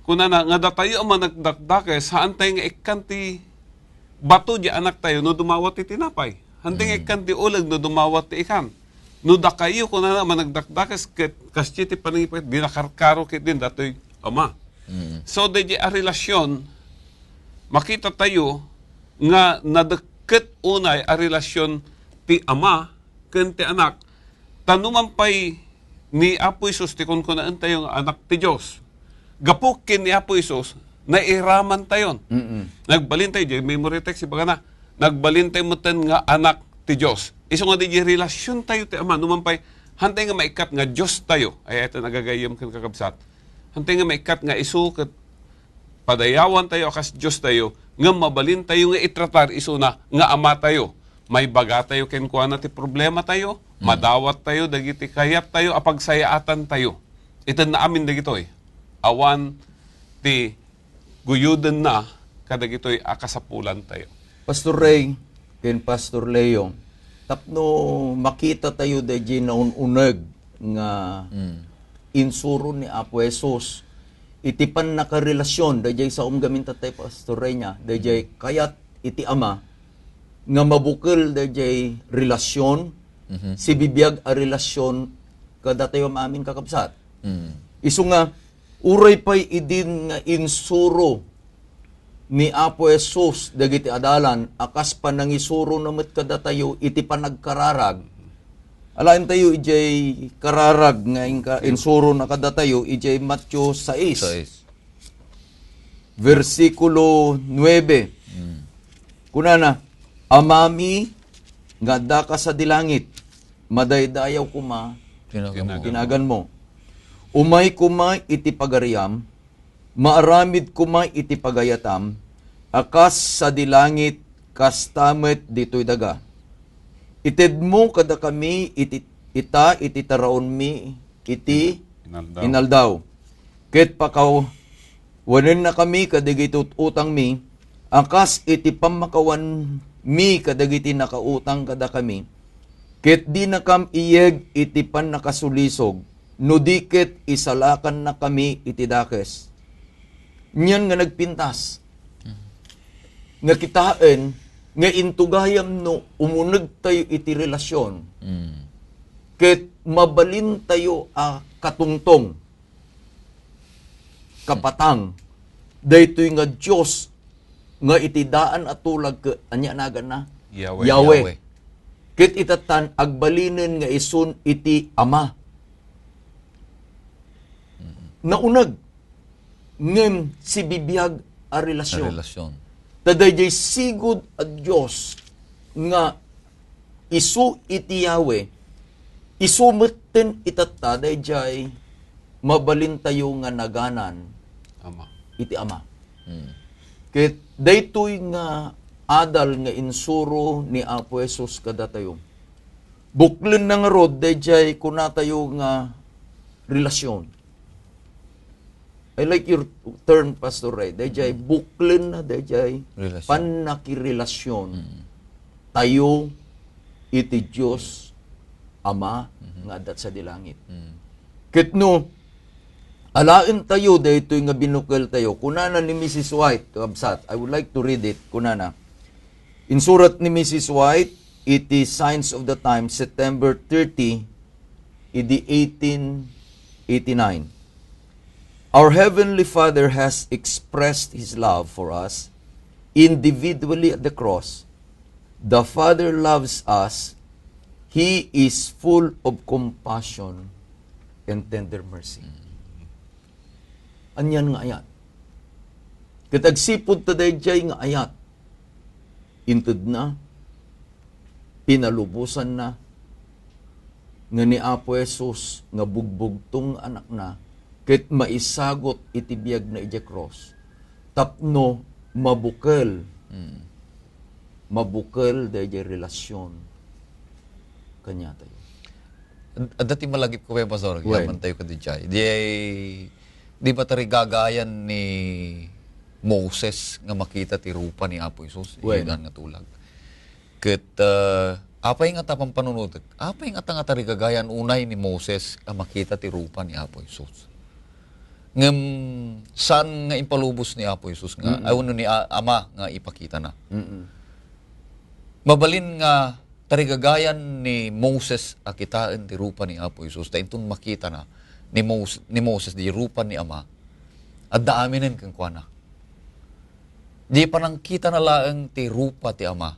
kunana nga datayo a managdakdakes, haantay nga ikkan ti bato di anaktayo no dumawat ti tinapay. Haantay nga Mm. ikkan ti uleg no dumawat ti ikan. No dakayo, kunana, managdakdakes ket kasdi ti panangipakit, dina karkaro ketdin datoy Ama. Mm. So, daydiay a relasion, makitatayo nga nadekket unay a relasion ti Ama ken ti Anak. Ta numan pay ni Apo Jesus ti kunkunaentayo nga Anak ti Dios, gapu ken ni Apo Jesus, nairamantayon. Mm-mm. Nagbalintayo, di memory text, ibagana, nagbalintayo metten nga anak ti Dios. Isu nga di relasiontayo ti Ama, numan pay, haantay nga maikkat nga Diostayo, ay ito nagagayam ken kakabsat. Haantay nga maikkat nga isu ket padayawantayo a kas Diostayo, ngem mabalintayo nga itratar isuna nga Amatayo. Maibagatayo kenkuana ti problematayo, Mm. madawattayo dagiti kayattayo a pagsayaatantayo. Itedna amin dagitoy. Awan ti guyodenna kadagitoy a kasapulantayo. Pastor Ray ken Pastor Leo, Tapno makita tayo dayjay naun-uneg nga Mm. insuro ni Apo Jesus iti pannakarelasyon, dayjay saom gamin tattay, Pastor Reyna, dayjay kayat iti Ama nga mabukel dayjay relasyon, Mhm. sibibiag a relasyon kadatayo amin, kakabsat. Mm. Isu nga, uray pay idin nga insuro ni Apo Jesus dagiti adalan a kas panangisurona met kadatayo iti panagkararag. Alaentayo idiay kararag nga inka-, insurona kadatayo idiay Mateo sais, Sais. bersikulo nuebe. Mm. Kunana, "Amami nga addaka sadi langit, madaydayaw koma Tinagan mo. tinagan mo. Umay koma iti pagariam, maaramid koma iti pagayatam, a kas sadi langit, kasta met ditoy daga. Itedmo kadakami iti, ita iti taraonmi iti Inaldaw. inaldaw. Ket pakawanennakami kadagiti ut-utangmi, a kas iti pammakawanmi kadagiti nakautang kadakami. Ket dinakam iyeg iti pannakasulisog, no di ket isalakannakami iti dakes." Nian nga nagpintas. Nga kitaen nga into gayam no umuneg tayo iti relasyon, Mm. ket mabalin tayo a katungtong, kapatang, daytoy nga Dios nga iti daan a tulag ke-, ania naganna? Yahweh. Yahweh. Yahweh. Ket itatan agbalinen nga isun iti Ama. Mm. Nauneg ngem sibibiag a relasyon. A relasyon. Ta dayjay sigud a Dios nga isu iti Yahweh, isu metten itatta dayjay mabalintayo nga naganan Ama. iti Ama. Hmm. Ket daytoy nga adal nga insuro ni Apo Jesus kadatayo. Buklenna ngarud dayjay kunatayo nga relasyon. I like your term, Pastor Ray. Dayjay Mm. buklenna, dayjay Relasyon. pannakirelasyon Mm. tayo iti Dios Ama Mm-hmm. nga adda sadi langit. Mm. Ket no, alaentayo daytoy nga binukel tayo, kunana ni Missus White, kabsat, I would like to read it, kunana. Insurat ni Missus White iti Signs of the Times, September thirty, idi eighteen eighty-nine. Our Heavenly Father has expressed His love for us individually at the cross. The Father loves us. He is full of compassion and tender mercy. Anian nga ayat. Ket agsipud ta daydiay nga ayat, intedna, pinalubosanna, nga ni Apo Jesus nga bugbugtong nga anakna, ket maisagut iti biagna idiay krus, tapno mabukel, Mm. mabukel daydiay relasyon kaniatayo. Ad-, adda ti malagipko pay, Pastor, Wen. Yaman tayo kadidiay. Di ay, di ba tarigagayan ni Moses nga makita ti rupa ni Apo Jesus, Wen. Iti daan nga tulag? Ket, ah, apay nga ta pampanunotek? Apay nga ta nga tarigagayan unay ni Moses a makita ti rupa ni Apo Jesus? Ngem saan nga impalubos ni Apo Jesus nga, Mm-mm. ay, wenno ni A-, Ama nga ipakitana? Mm-mm. Mabalin nga tarigagayan ni Moses a kitaen ti rupa ni Apo Jesus, ta inton makitana ni Mos-, ni Moses di rupa ni Ama, adda aminen kenkuana. Di panangkitana laeng ti rupa ti Ama,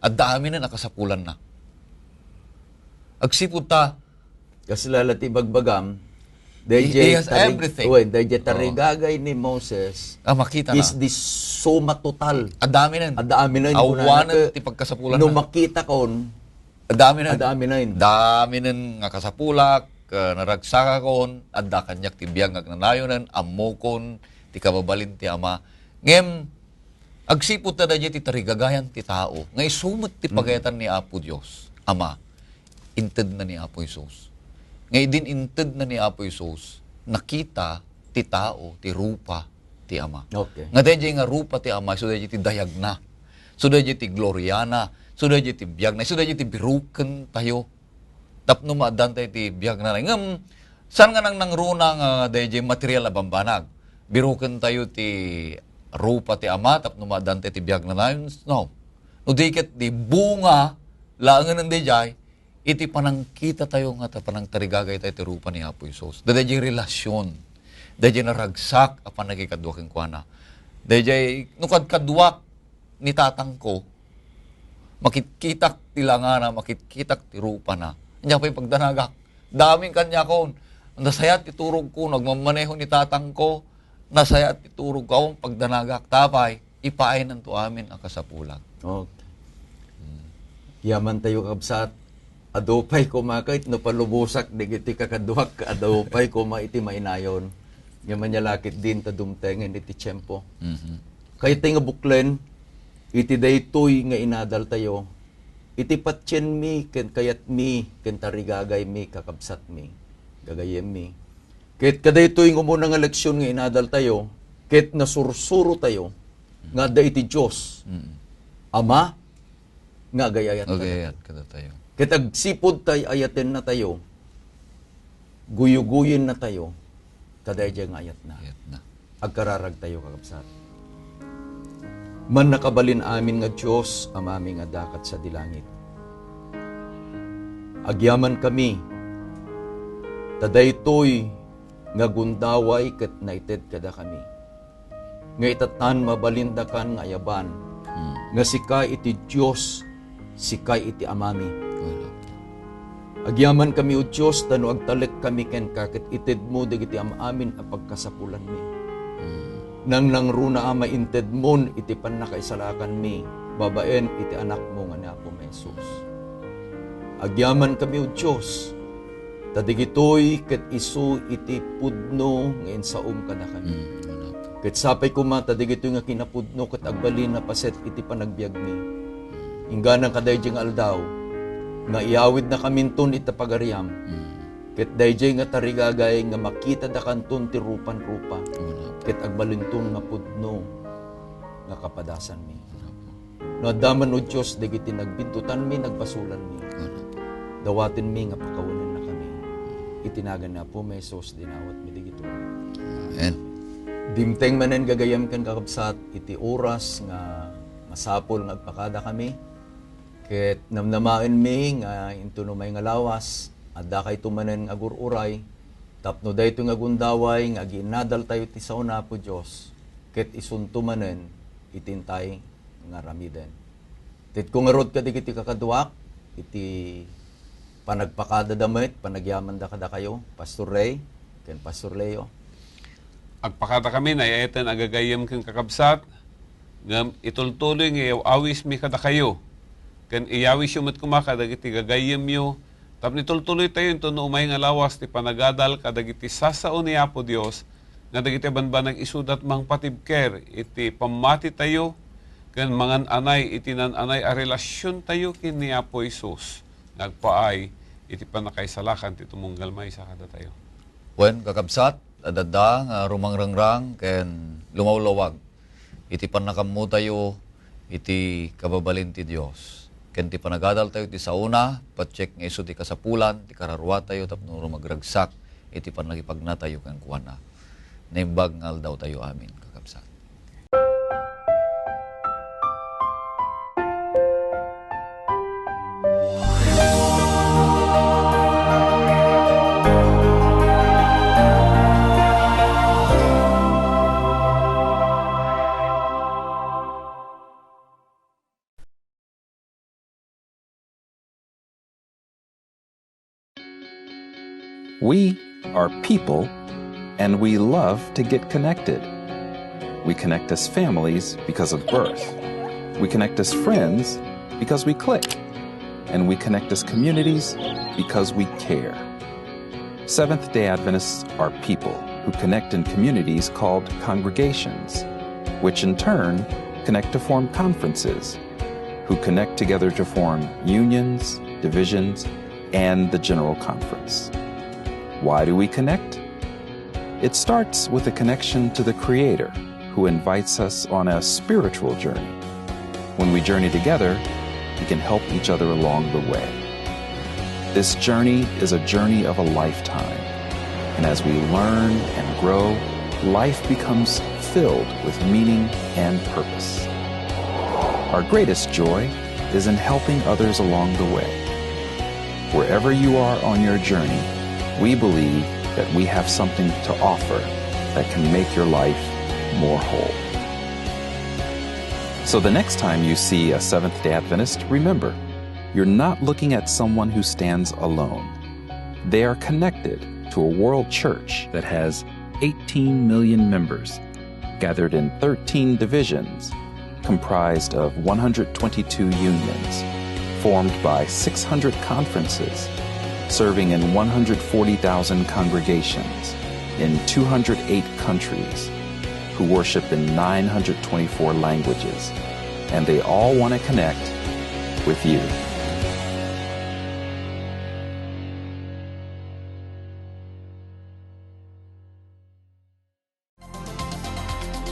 adda aminen a kasapulanna. Agsipud ta, Kasla la ti bagbagam, He, daydiay he has tarig-, everything. Wen, daydiay Oo. tarigagay ni Moses Ah, makita na. is the suma total. Adda aminen. Adda aminen, Awanen kunana, ti pagkasapulan no na. makita kon, Adda aminen. Adda aminen. Adda aminen nga kasapulak, ah, naragsakakon, adda kaniak ti biag nga agnanayonen, ammokon ti kababalin ti Ama. Ngem, agsipud ta daydiay ti tarigagayan ti tao, nga isu met ti Mm. pagayatan ni Apo Dios, Ama, intedna ni Apo Jesus. Nga idin intedna ni Apo Jesus, nakita ti tao ti rupa ti Ama. Okay. Nga daydiay nga rupa ti Ama, isu daydiay ti dayagna. Isu daydiay ti gloriana. Isu daydiay ti biagna, isu daydiay ti birukentayo. Tapno maaddan tayo ti biagna. Ngem, saan nga nang nangruna nga daydiay material a bambanag? Birukentayo ti rupa ti Ama tapno maaddan tayo ti biagna? No. No di ket di bunga laengen daydiay, iti panangkita tayo nga ta-, panangtarigagay tayo ti rupa ni Apo Jesus. Daydiay relasyon, daydiay naragsak a panagikadua kenkuana. Daydiay, no kadkaduak ni tatangko, makitkitak ti langana, makitkitak ti rupana. Ania pay pagdanagak? Daming kaniakon. Nasayaat ti turogko, no agmammaneho ni tatangko, nasayaat ti turogko, awan pagdanagak. Tapay, ipaaynan to amin a kasapulan. Okay. Yaman tayo, kabsat. Adu pay koma ket no palubosak dagiti kakaduak, adu pay koma iti mainayon. Nga manyalakit din ta dumtengen iti tiempo. Mhm. Kayat nga buklen, iti daytoy nga inadal tayo, iti patienmi ken kayatmi ken tarigagaymi, kakabsatmi, gagayemmi. Ket kadaytoy nga umuna nga leksion nga inadal tayo, ket nasursuro tayo nga adda iti Dios, Mm. Ama, nga agay-ayat Agay-ayat kadatayo. Ket agsipud tay ayatenna tayo, guyuguyenna tayo, kadaydiay nga ayatna. Ayatna. Agkararag tayo, kakabsat. Mannakabalin amin nga Dios, Amami nga adda ket sadi langit. Agyaman kami, ta daytoy nga gundaway ket naited kadakami. Nga itatan mabalindakan nga ayaban, Hmm. nga sika iti Dios, sika iti Amami. Wala. Agyaman kami, O Dios, ta no agtalek kami kenka ket itedmo dagiti am-amin a pagkasapulanmi. Hmm. Nangnangruna a maintedmon iti pannakaisalakanmi babaen iti Anakmo nga ni Apo Jesus. Agyaman kami, O Dios, ta dagitoy ket isu iti pudno nga insaom kadakami. Mm, wala. Ket sapay koma ta dagitoy nga kinapudno ket agbalin a paset iti panagbiagmi. Inggana kadaydiay nga aldaw, nga iyawidnakaminton ita pagariam, Mm. ket daydiay nga tarigagay nga makitadakanton ti rupan-rupa, Wala. ket agbalinton nga pudno nga kapadasanmi. Wala. No adda man, O Dios, dagiti nagbiddutanmi, nagbasolanmi, Amen. dawatenmi nga pakawenennakami. Iti nagan ni Apo Jesus, dinawatmi dagitoy. Amen. Dimteng manen gagayem ken kakabsat, iti oras nga masapul nga agpakadakami, ket namnamaenmi nga inton umay nga lawas, addakayto manen nga agur-uray, tapno daytoy nga gundaway nga agiinnadaltayo iti saona, Apo Dios, ket isunto manen iti intay nga aramiden. Itedko ngarud kadagiti kakaduak iti panagpakadada met, panagyamanda kadakayo, Pastor Ray ken Pastor Leo. Agpakadakami, nayaten a gagayyem ken kakabsat, ngem itultuloy nga iyaw-awismi kadakayo, ken iyawisyo met koma kadagiti gagayyemyo, tapno itultuloytayo inton no umay nga lawas ti panagadal kadagiti sasao ni Apo Dios, nga dagiti bambanag isuda ti mangpatibker iti pammatitayo ken mangan-anay iti naan-anay a relasiontayo ken ni Apo Jesus nga agpaay iti pannakaisalakan ti tumunggal maysa kadatayo. Wen, kakabsat, adda nga rumangrangrang ken lumawlawag iti pannakaammotayo iti kababalin ti Dios ken ti panagadaltayo ti saona, patiek nga isu ti kasapulan ti kararuatayo tapno rumagragsak iti pannakipagnatayo kenkuana. Naimbag nga aldawtayo amin, kakabsat. We are people, and we love to get connected. We connect as families because of birth. We connect as friends because we click. And we connect as communities because we care. Seventh day Adventists are people who connect in communities called congregations, which in turn connect to form conferences, who connect together to form unions, divisions, and the General Conference. Why do we connect? It starts with a connection to the Creator, who invites us on a spiritual journey. When we journey together, we can help each other along the way. This journey is a journey of a lifetime, and as we learn and grow, life becomes filled with meaning and purpose. Our greatest joy is in helping others along the way. Wherever you are on your journey, we believe that we have something to offer that can make your life more whole. So the next time you see a Seventh-day Adventist, remember, you're not looking at someone who stands alone. They are connected to a world church that has eighteen million members, gathered in thirteen divisions, comprised of one hundred twenty-two unions, formed by six hundred conferences, serving in one hundred forty thousand congregations in two hundred eight countries, who worship in nine hundred twenty-four languages, and they all want to connect with you.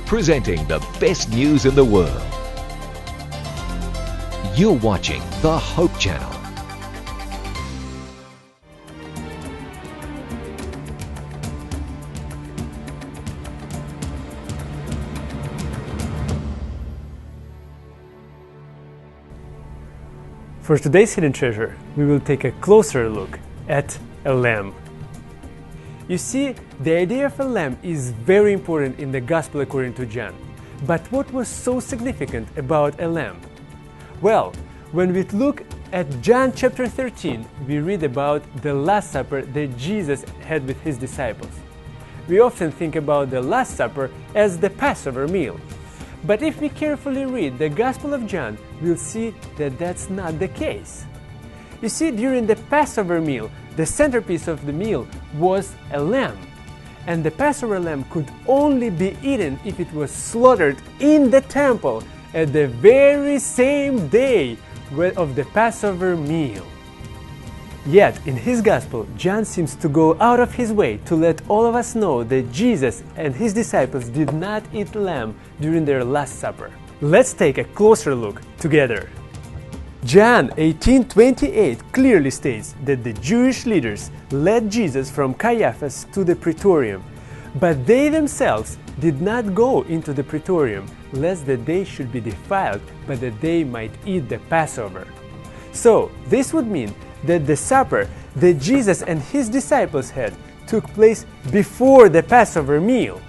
Presenting the best news in the world. You're watching the Hope Channel. For today's hidden treasure, we will take a closer look at a lamb. You see, the idea of a lamb is very important in the Gospel according to John. But what was so significant about a lamb? Well, when we look at John chapter thirteen, we read about the Last Supper that Jesus had with his disciples. We often think about the Last Supper as the Passover meal. But if we carefully read the Gospel of John, we'll see that that's not the case. You see, during the Passover meal, the centerpiece of the meal was a lamb. And the Passover lamb could only be eaten if it was slaughtered in the temple at the very same day whe-, of the Passover meal. Yet, in his gospel, John seems to go out of his way to let all of us know that Jesus and his disciples did not eat lamb during their Last Supper. Let's take a closer look together. John eighteen twenty-eight clearly states that the Jewish leaders led Jesus from Caiaphas to the praetorium, but they themselves did not go into the praetorium, lest that they should be defiled, but that they might eat the Passover. So, this would mean that the supper that Jesus and his disciples had took place before the Passover meal.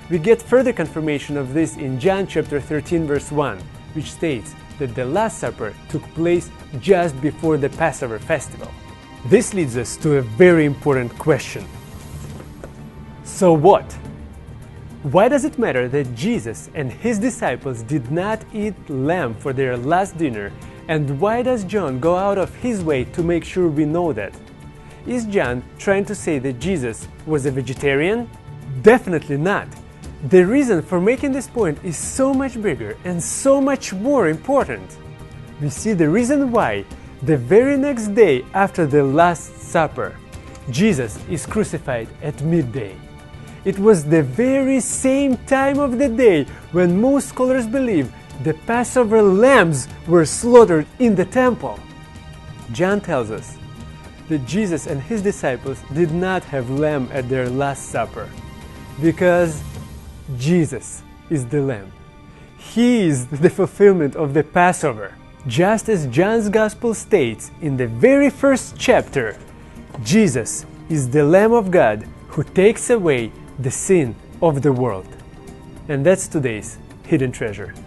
We get further confirmation of this in John chapter thirteen, verse one, which states that the Last Supper took place just before the Passover festival. This leads us to a very important question. So what? Why does it matter that Jesus and his disciples did not eat lamb for their last dinner, and why does John go out of his way to make sure we know that? Is John trying to say that Jesus was a vegetarian? Definitely not. The reason for making this point is so much bigger and so much more important. We see the reason why the very next day after the Last Supper, Jesus is crucified at midday. It was the very same time of the day when most scholars believe the Passover lambs were slaughtered in the temple. John tells us that Jesus and his disciples did not have lamb at their Last Supper because Jesus is the lamb. He is the fulfillment of the Passover. Just as John's Gospel states in the very first chapter, Jesus is the Lamb of God who takes away the sin of the world. And that's today's hidden treasure.